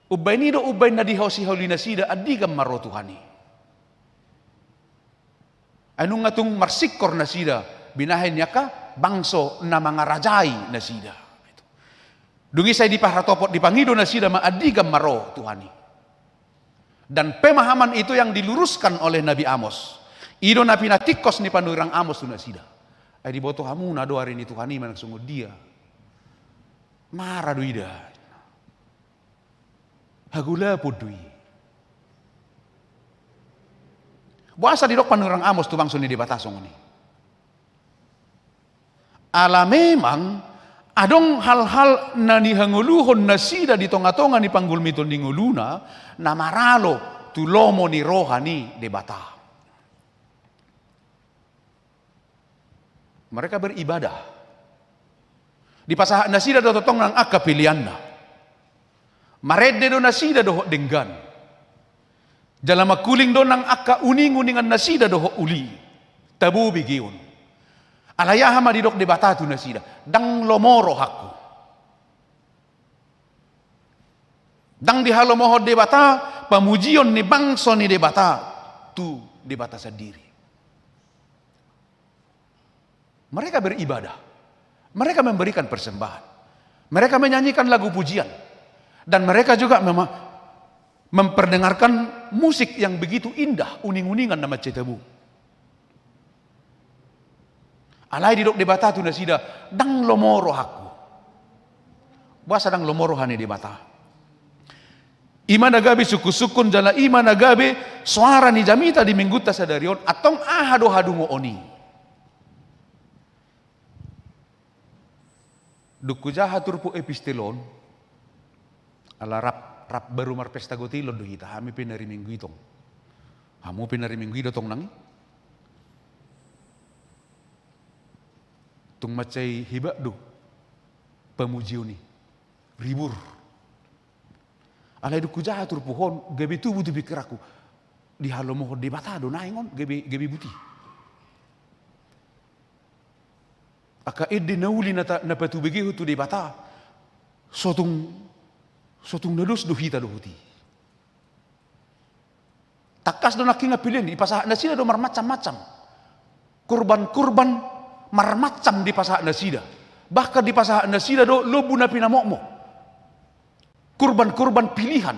umbahen i do umbahen na dihaosi-haosi nasida, andigan ma ro Tuhan i. Ai nunga tung marsingkor nasida, binahen ni angka bangso na mangarajai nasida. Dung i sai dipahatopot, dipangido nasida ma, andigan ma ro Tuhan i. Dan pemahaman itu yang diluruskan oleh Nabi Amos. I do na pinatingkos ni panurirang Amos tu nasida. Ai diboto hamuna do ari ni Tuhan i manang songon dia. Mara do ida. Hagolapon do i. Boasa didok panurirang Amos tu bangso ni Debata songon i? Ala memang adong hal-hal na nihangoluhon nasida di tonga-tonga ni panggulmiton ni ngoluna, na maralo tu lomo ni roha ni Debata. Mereka beribadah. Dipasahat nasida do tongtong nang angka peleanna. Marende do nasida dohot denggan. Jala mangkuling do nang angka uning-uningan nasida dohot uli. Tabo begeon. Alai aha ma didok Debata tu nasida? Ndang lomo rohangku. Ndang dihalomohon Debata pamujion ni bangso ni Debata tu Debata sandiri. Mereka beribadah. Mereka memberikan persembahan. Mereka menyanyikan lagu pujian. Dan mereka juga mema-, memperdengarkan musik yang begitu indah, uning-uningan na mansai tabo. Alai didok Debata tu nasida, ndang lomo rohangku. Boasa ndang lomo roha ni Debata? I ma na gabe sungkun-sungkun jala i ma na gabe soara ni jamita di Minggunta sadari on, antong aha do hadungoon i? Dung hujaha turpuk epistel on, ala rap, rap baru marpesta gotilon do hita, hami pe na ari Minggu i tong. Hamu pe na ari Minggu i do tong nang i. Tung mansai hebat do pamujion i. Ribur. Alai dung hujaha turpuk on, gabe tubu tu pingkiranku. Dihalomohon Debata do naeng on, gabe, gabe buti. Angka ende na uli na ta-, na patubegehon tu Debata, so tung, so tung na dos do hita dohot i. Tangkas do nangkiningan pelean, dipasahat nasida do marmacam-macam. Kurban-kurban marmacam dipasahat nasida. Bahkan dipasahat nasida do lombu na pinamokmok. Kurban-kurban pilihan.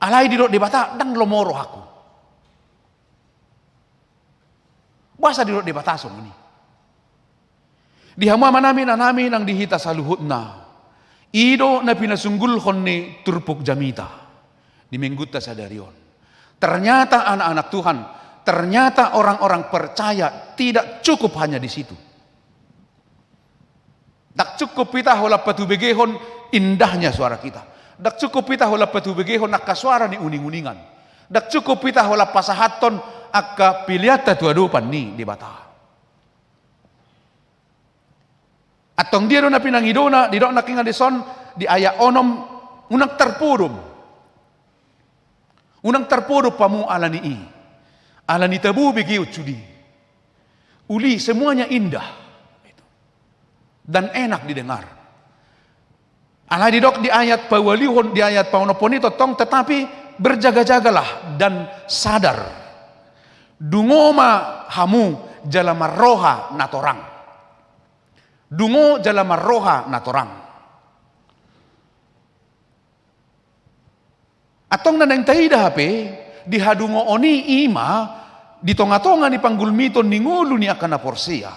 Alai didok Debata, ndang lomo rohangku. Boasa didok Debata songon i? Di hamu amanami, inanami nang di hita saluhutna. I do na pinasunggulhon ni turpuk jamita di Minggunta sadari on. Ternyata anak-anak Tuhan, ternyata orang-orang percaya tidak cukup hanya di situ. Ndang cukup hita holan patubegehon indahnya suara kita. Ndang cukup hita holan patubegehon angka suara ni uning-uningan. Ndang cukup hita holan pasahathon angka peleanta tu adopan ni Debata. Antong dia do na pinangidona, didok nangkiningan dison di ayat onom, unang tarpodom. Unang tarpodom hamu ala ni i. Ala ni tabo begeon sude. Uli, semuanya indah. Dan enak didengar. Alai didok di ayat paualuhon, di ayat paonomhon i tongtong, tetapi berjaga-jagalah dan sadar. Dungo ma hamu jala marroha na torang. Dungo jala marroha na torang. Antong na naeng taida hape, di hadungoon i, i ma di tonga-tonga ni panggulmiton ni ngolu ni angka na porsea.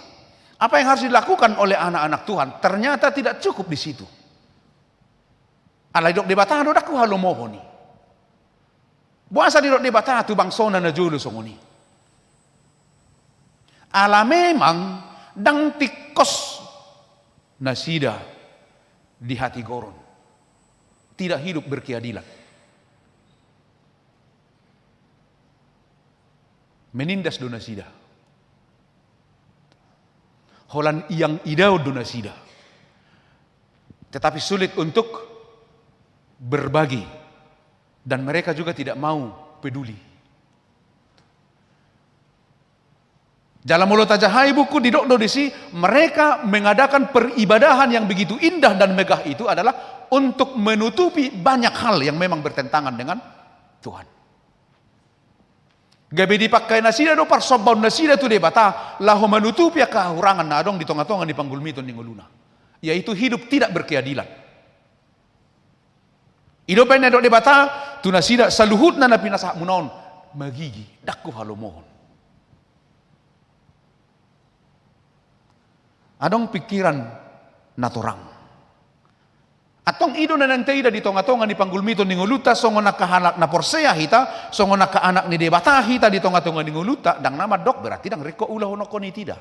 Apa yang harus dilakukan oleh anak-anak Tuhan? Ternyata tidak cukup di situ. Alai didok Debata do ndang huhalomohon i. Boasa didok Debata tu bangsona na jolo songon i? Ala memang ndang tingkos nasida di hatigoron. Tidak hidup berkeadilan. Menindas do nasida. Holan yang idaon do nasida. Tetapi sulit untuk berbagi. Dan mereka juga tidak mau peduli. Jala molo tajahai buku, didok do disi, mereka mengadakan peribadahan yang begitu indah dan megah itu adalah untuk menutupi banyak hal yang memang bertentangan dengan Tuhan. Gabe dipangke nasida do parsombaon nasida tu Debata, laho manutupi angka hahurangan na adong di tonga-tonga ni panggulmiton ni ngoluna. Yaitu hidup tidak berkeadilan. I do umbahen na didok Debata tu nasida, saluhutna na pinasahatmuna on magigi, ndang huhalomohon. Adong pingkiran na torang. Antong i do na naeng taida di tonga-tonga ni panggulmiton ni ngolunta, songon angka halak na porsea hita, songon angka anak ni Debata hita di tonga-tonga ni ngolunta, ndang na mandok berarti ndang ringkot ulahonon i, tidak.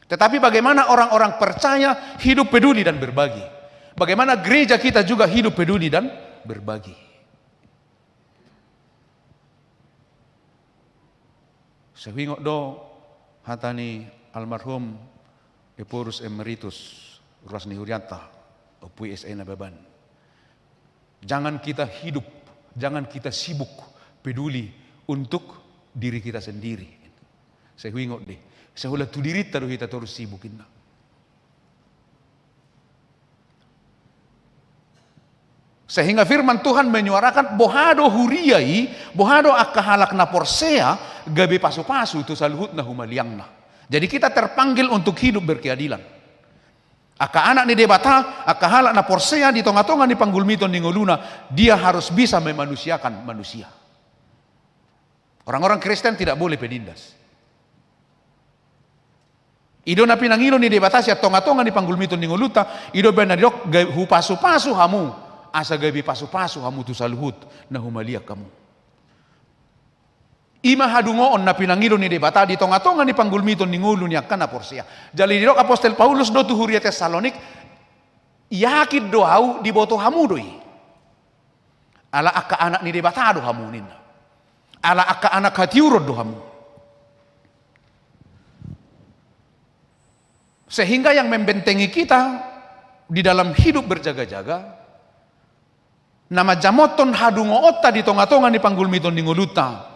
Tetapi bagaimana orang-orang percaya hidup peduli dan berbagi? Bagaimana gereja kita juga hidup peduli dan berbagi? Sai huingot do hata ni almarhum Ephorus Emeritus, ruas ni hurianta, Ompu S A Nababan. Jangan kita hidup, jangan kita sibuk peduli untuk diri kita sendiri. Sai huingot do i, sai holan tu dirinta do hita torus sibuk, ninna. Sehingga firman Tuhan menyuarakan, boha do huria i, boha do angka halak na porsea, gabe pasu-pasu tu saluhut na humaliangna. Jadi kita terpanggil untuk hidup berkeadilan. Angka anak ni Debata, angka halak na porsea di tonga-tonga ni panggulmiton ni ngoluna, dia harus bisa memanusiakan manusia. Orang-orang Kristen tidak boleh penindas. I do na pinangilo ni Debata sian tonga-tonga ni panggulmiton ni ngolunta, i do umbahen na didok, ga-, hupasu-pasu hamu, asa gabe pasu-pasu hamu tu saluhut na humaliang hamu. I ma hadungoon na pinangilo ni Debata di tonga-tonga ni panggulmiton ni ngolu ni angka na porsea. Jala didok apostel Paulus do tu huria Tessalonik, yakin do ahu diboto hamu do i. Ala angka anak ni Debata do hamu, ninna. Ala angka anak hatiuron do hamu. Sehingga yang membentengi kita di dalam hidup berjaga-jaga, na manjamothon hadungoonta di tonga-tonga ni panggulmiton ni ngolunta,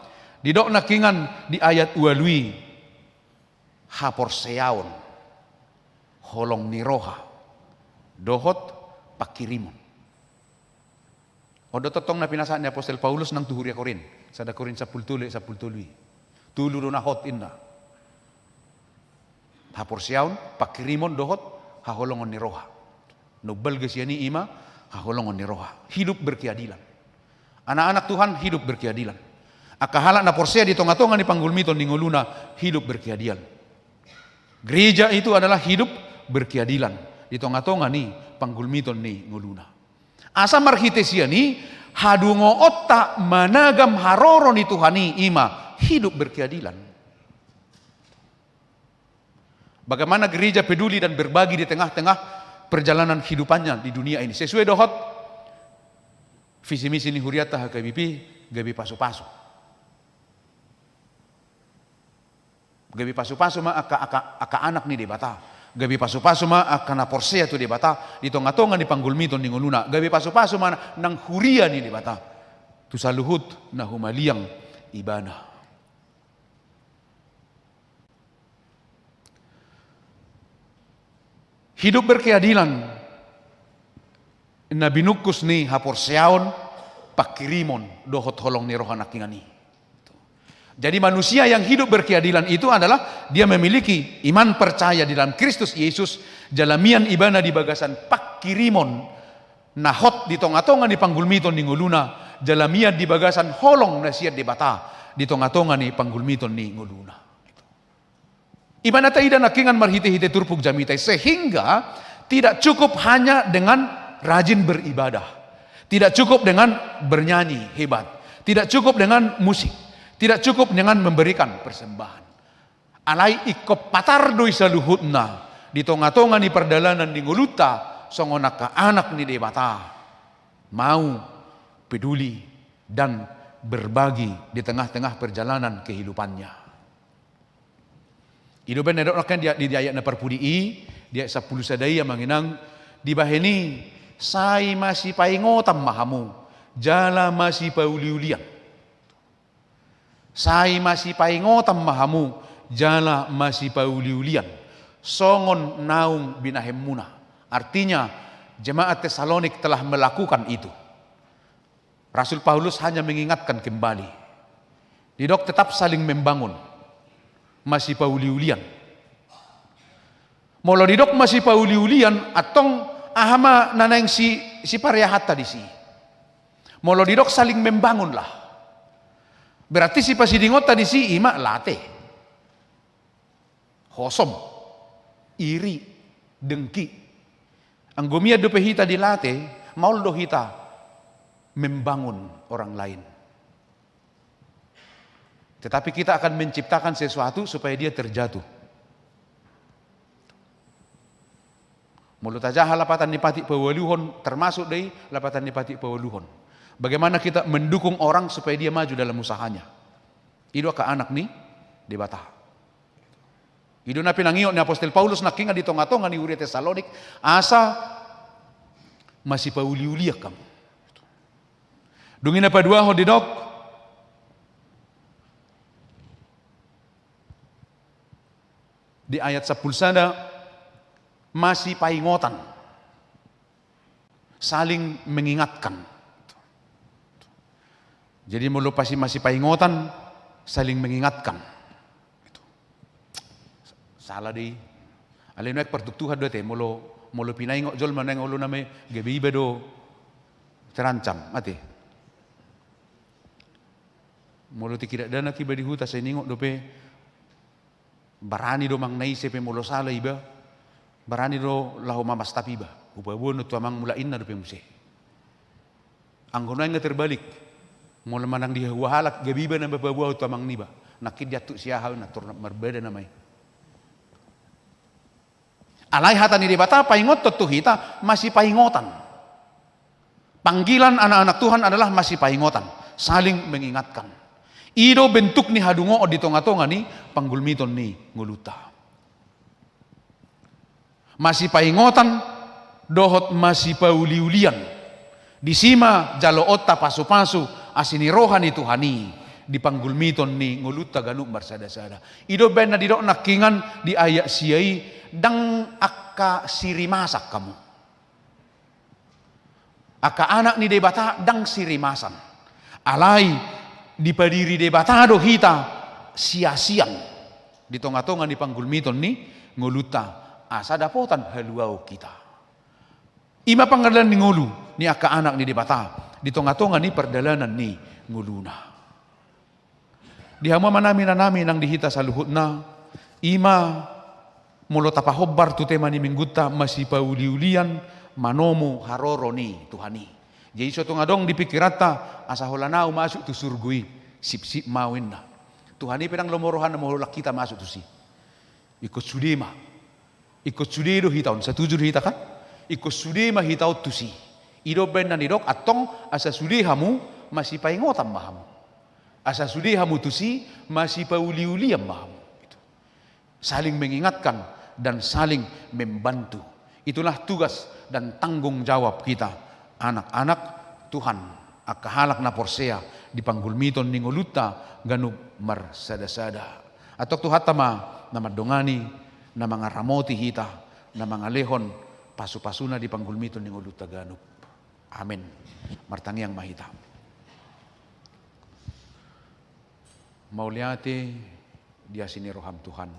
didok nangkiningan di ayat ualu i, haporseaon, holong ni roha, dohot pangkirimon. On do tongtong na pinasahat ni apostel Paulus nang tu huria Korint, sada Korint sampulu tolu, sampulu tolu i. Tolu do na hot, ninna. Haporseaon, pangkirimon, dohot haholongon ni roha. Na umbalga sian i i ma haholongon ni roha. Hidup berkeadilan. Anak-anak Tuhan hidup berkeadilan. Angka halak na porsea di tonga-tonga ni panggulmiton ni ngoluna hidup berkeadilan. Gereja itu adalah hidup berkeadilan di tonga-tonga ni panggulmiton ni ngoluna. Asa marhite sian i, hadungoonta managam haroro ni Tuhan i, i ma hidup berkeadilan. Bagaimana gereja peduli dan berbagi di tengah-tengah perjalanan hidupannya di dunia ini? Sesuai dohot visi misi ni hurianta H K B P, gabe pasu-pasu. Gabe pasu-pasu ma angka, angka, angka anak ni Debata. Gabe pasu-pasu ma angka na porsea tu Debata di tonga-tonga ni panggulmiton ni ngoluna. Gabe pasu-pasu ma nang huria ni Debata tu saluhut na humaliang ibana. Hidup berkeadilan na binungkus ni haporseaon, pangkirimon, dohot holong ni roha nangkiningan i. Jadi manusia yang hidup berkeadilan itu adalah dia memiliki iman percaya di dalam Kristus Yesus, jala mian ibana di bagasan pangkirimon na hot di tonga-tonga ni panggulmiton ni ngoluna, jala mian di bagasan holong na sian Debata di tonga-tonga ni panggulmiton ni ngoluna. I ma na taida nangkiningan marhite-hite turpuk jamita i, sehingga tidak cukup hanya dengan rajin beribadah, tidak cukup dengan bernyanyi hebat, tidak cukup dengan musik, tidak cukup dengan memberikan persembahan. Alai ingkon patar do i saluhutna di tonga-tonga ni pardalanan ni ngolunta songon angka anak ni Debata, mau peduli dan berbagi di tengah-tengah perjalanan kehidupannya. I do umbahen na didok nangkin di, di, di ayat na parpudi i, di ayat sampulu sada i, amang inang, dibahen i, sai masipaingotan ma hamu, jala masipauliulian. Sai masipaingotan ma hamu, jala masipauliulian, songon naung binahenmuna. Artinya, jemaat Tesalonik telah melakukan itu. Rasul Paulus hanya mengingatkan kembali. Didok tetap saling membangun. Masipauliulian. Molo didok masipauliulian, antong aha ma na naeng si, sipareahanta disi? Molo didok saling membangun lah. Berarti sipasidingonta disi ima late. Hosom, iri, dengki. Anggo mian dope hita dilate, maol do hita membangun orang lain. Tetapi kita akan menciptakan sesuatu supaya dia terjatuh. Molo tajaha lapatan ni patik paualuhon, termasuk do i lapatan ni patik paualuhon. Bagaimana kita mendukung orang supaya dia maju dalam usahanya? I do angka anak ni Debata. I do na pinangiot ni apostel Paulus nangkin di tongatonga ni huria Tesalonik, asa masipauliulian hamu. Dung i na paduahon didok, di ayat sampulu sada, masipaingotan, saling mengingatkan. Jadi molo pasi masipaingotan, saling mengingatkan. Sala do i. Alai nuaeng partuktuhan do ate, molo, molo pinaingot jolma nuaeng olo nama i, gabe iba do terancam ate. Molo tingki dakdanak iba di huta, sai niingot dope, barani do manang na ise pe molo sala iba, barani do laho mamastap iba. Hupaboa on tu amang, mulak inna dope muse. Anggo nuaeng nga terbalik. Molo manang di hahua halak, gabe iba na paboahon tu amang niba. Nangkin diantuk si aha, na tor marbada nama i. Alai hata ni Debata paingothon tu hita, masipaingotan. Panggilan anak-anak Tuhan adalah masipaingotan, saling mengingatkan. I do bentuk ni hadungoon di tongatonga ni panggulmiton ni ngolunta. Masipaingotan dohot masipauliulian. Disi ma jaloonta pasupasu asi ni roha ni Tuhan i di panggulmiton ni ngolunta ganup marsadasada. I do umbahen na didok nangkiningan di ayat sia i, ndang angka sirimasan hamu. Angka anak ni Debata ndang sirimasan. Alai dipadiri Debata do hita siasian di tongatonga ni panggulmiton ni ngolunta, asa dapotan haluaon hita. I ma pangallang ni ngolu ni angka anak ni Debata di tongatonga ni pardalanan ni ngoluna. Di hamu amanami, inanami nang di hita saluhutna, i ma molo tapahombar tu tema ni minggunta, masipauliulian manomu haroro ni Tuhan i. Jadi so tung adong di pikiranta, asa holan ahu masuk tu surgo i, sipsip ma ahu, ninna. Tuhan i pe ndang lomo rohana molo holan hita masuk tusi. Ingkon sude ma. Ingkon sude do hita on, satuju do hita kan? Ingkon sude ma hita on tusi. I do umbahen na nidok, antong asa sude hamu, masipaingotan ma hamu. Asa sude hamu tusi, masipauliulian ma hamu. Gitu. Saling mengingatkan dan saling membantu. Itulah tugas dan tanggung jawab kita, anak-anak Tuhan, angka halak na porsea di panggulmiton ni ngolunta ganup marsadasada. Antong Tuhanta ma na mandongani, na mangaramoti hita, na mangalehon pasupasuna di panggulmiton ni ngolunta ganup. Amen. Martangiang ma hita. Mauliate di asi ni roham, Tuhan.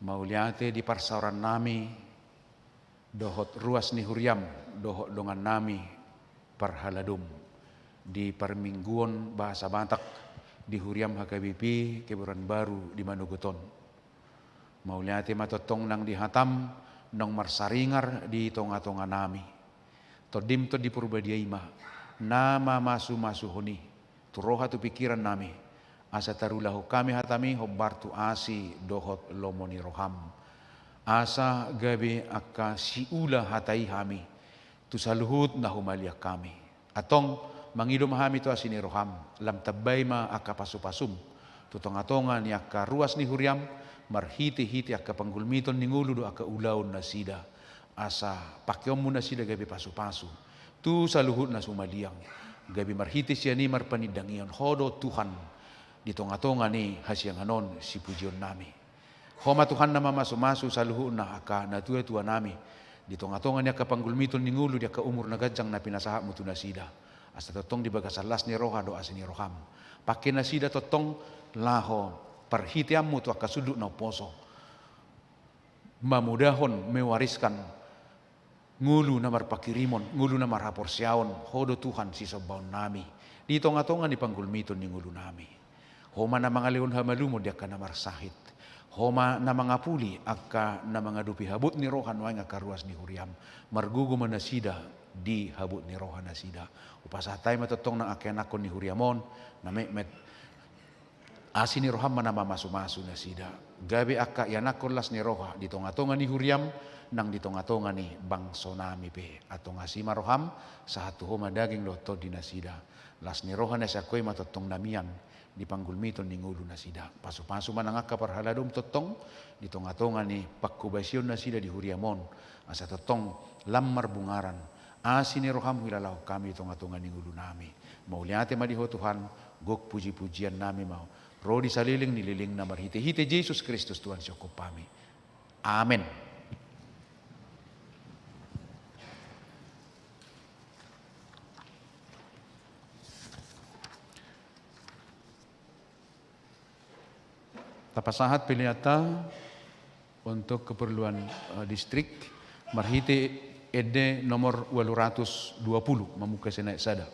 Mauliate di parsaorannami dohot ruas ni huriam dohot dongannami parhaladom di parmingguon bahasa Batak di huriam H K B P Kebayoran Baru di Manogot on. Mauliate ma tongtong nang di hatam naung marsaringar di tongatonganami. Tondim Tondi Porbadia i ma na mamasumasuhon i tu roha tu pingkirannami, asa tarulahon hami hatami hombar tu asi dohot lomo ni roham, asa gabe angka siula hata i hami tu saluhut na humaliang hami. Antong mangido ma hami tu asi ni roham, lam tambai ma angka pasupasum tu tongatonga ni angka ruas ni huriaM, marhitehite angka panggulmiton ni ngolu dohot angka ulaon nasida, asa pangkeonMu nasida gabe pasupasu tu saluhut na sumaliang, gabe marhite sian i marpanindangion Ho do Tuhan di tongatonga ni hasiangan on sipujionnami. Ho ma Tuhan na mamasumasu saluhutna angka natuatuanami di tongatonga ni angka panggulmiton ni ngolu di angka umur na ganjang na pinasahatMu tu nasida, asa tongtong di bagasan las ni roha dohot asi ni rohaM, pangke nasida tongtong laho parhiteanMu tu angka sundut na umposo, mamodahon, mewariskan ngolu na marpanghirimon, ngolu na marhaporseaon, Ho do Tuhan sisombaonnami di tongatonga ni panggulmiton ni ngolunami. Ho ma na mangalehon hamalumon di angka na marsahit. Ho ma na mangapuli angka na mangadopi habot ni roha nuaeng angka ruas ni huriaM. Margogo ma nasida di habot ni roha nasida. Hupasahat hami ma tongtong nang angka ianakhon ni huriaM on, na metmet asi ni rohaM ma na mamasumasu nasida, gabe angka ianakhon las ni roha di tongatonga ni huriaM, nang di tongatonga ni bangsonami pe. Antong asi ma rohaM, sahat tu Ho ma daging dohot tondi nasida. Las ni roha na sian Ho i ma tongtong na mian di panggulmiton ni ngolu nasida. Pasupasu ma nang angka parhaladoM tongtong di tongatonga ni panghobasion nasida di huriaM on, asa tongtong lam marbungaran asi ni rohaM huilalahon hami di tongatonga ni ngolunami. Mauliate ma di Ho Tuhan, gok pujipujiannami ma ro di saleleng ni lelengna marhitehite Jesus Kristus Tuhan sihophop hami. Amen. Tapasahat peleanta untuk keperluan, eh, distrik, marhite ende nomor ualu ratus dua pulu, mamungka sian ayat sada.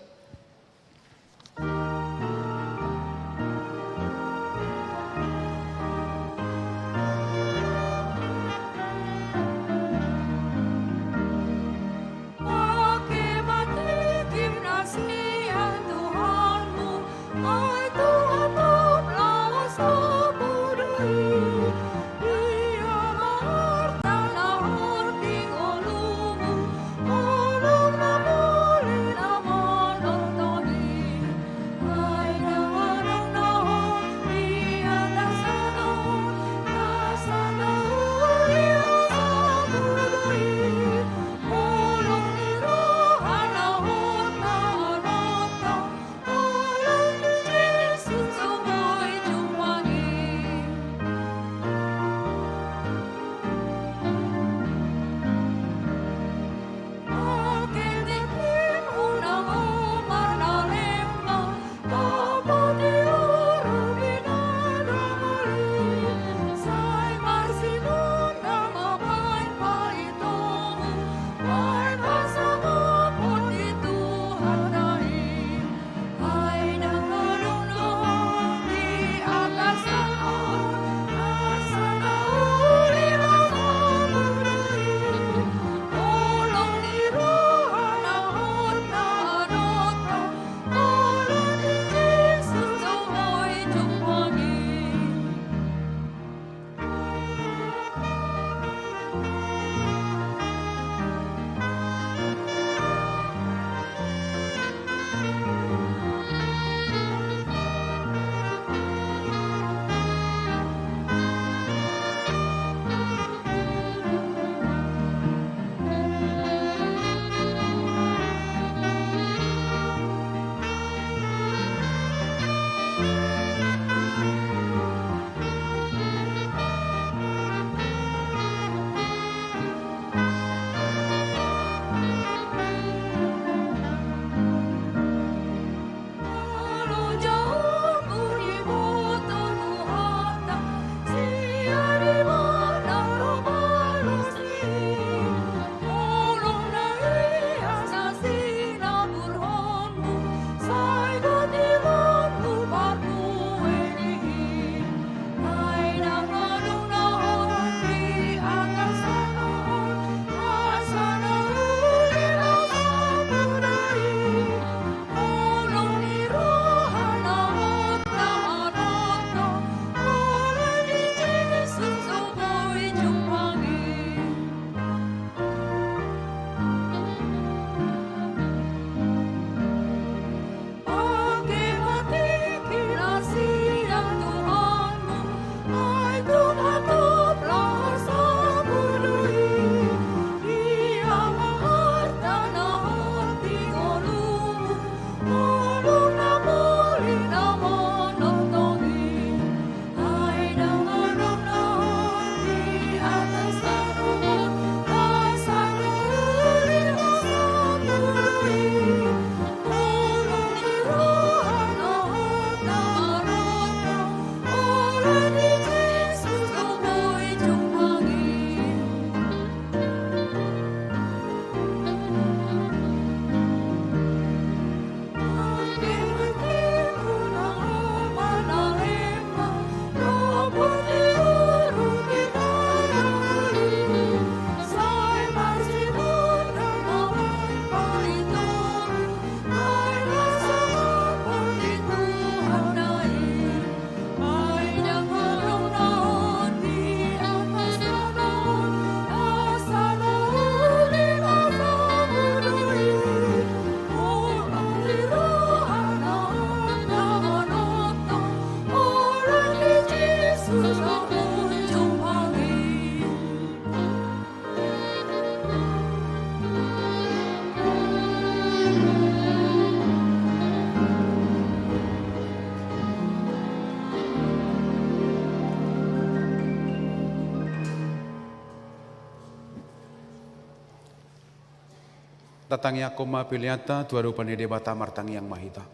Tatangiangkon ma peleanta tu adopan ni Debata. Martangiang ma hita.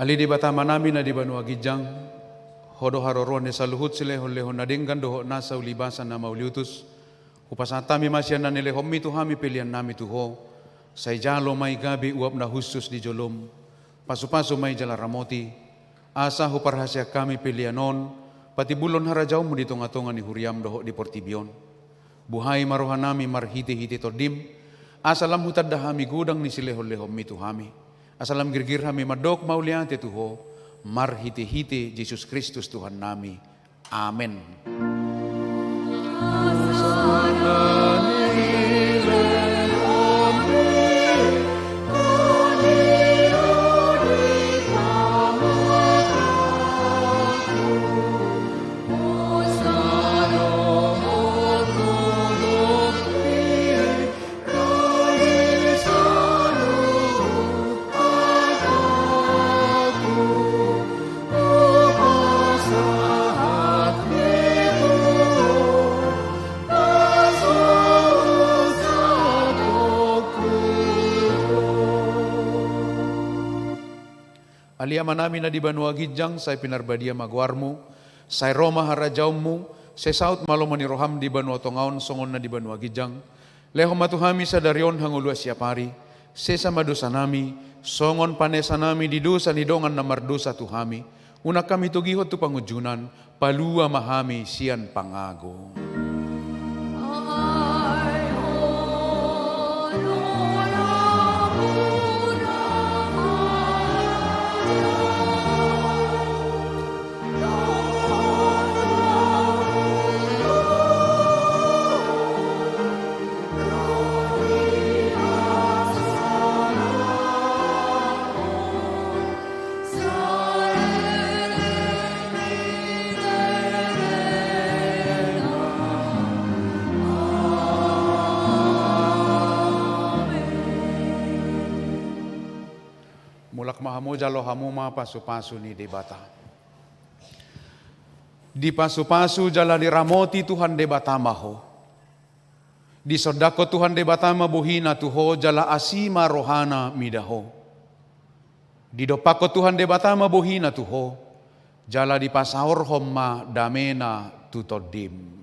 Ale Debata Amanami na di banua ginjang, Ho do haroroan ni saluhut silehonlehon na denggan dohot nasa ulibasa na mauliutus. Hupasahat hami ma sian na nilehonmi tu hami peleannami tu Ho. Sai jalo ma i gabe uap na hushus di jolom. Pasupasu ma i jala ramoti, asa huparhaseang hami pelean on patimbulhon harajaonmu di tongatonga ni huriam dohot di portibi on. Buhai ma rohanami marhitehite Tondim, asa lam hutanda hami godang ni silehonlehonmi tu hami, asa lam girgir hami mandok mauliate tu Ho, marhitehite Jesus Kristus Tuhannami. Amen. Ale Amanami na di banua ginjang, sai pinarbadia ma goarmu, sai ro ma harajaonmu, sai saut ma lomo ni roham di banua tonga on songon na di banua ginjang. Lehon ma tu hami sadari on hangoluan siapari, sesa ma dosanami, songon panesanami di dosa ni dongan na mardosa tu hami, unang hami togihon tu pangunjunan, palua ma hami sian pangago. Mulak ma hamu jalo hamu ma pasupasu ni Debata. Dipasupasu jala diramoti Tuhan Debata ma ho. Disondangkon Tuhan Debata ma bohina tu ho jala asi ma rohana mida ho. Didompakkon Tuhan Debata ma bohina tu ho, jala dipasaorhon ma damena tu tondim.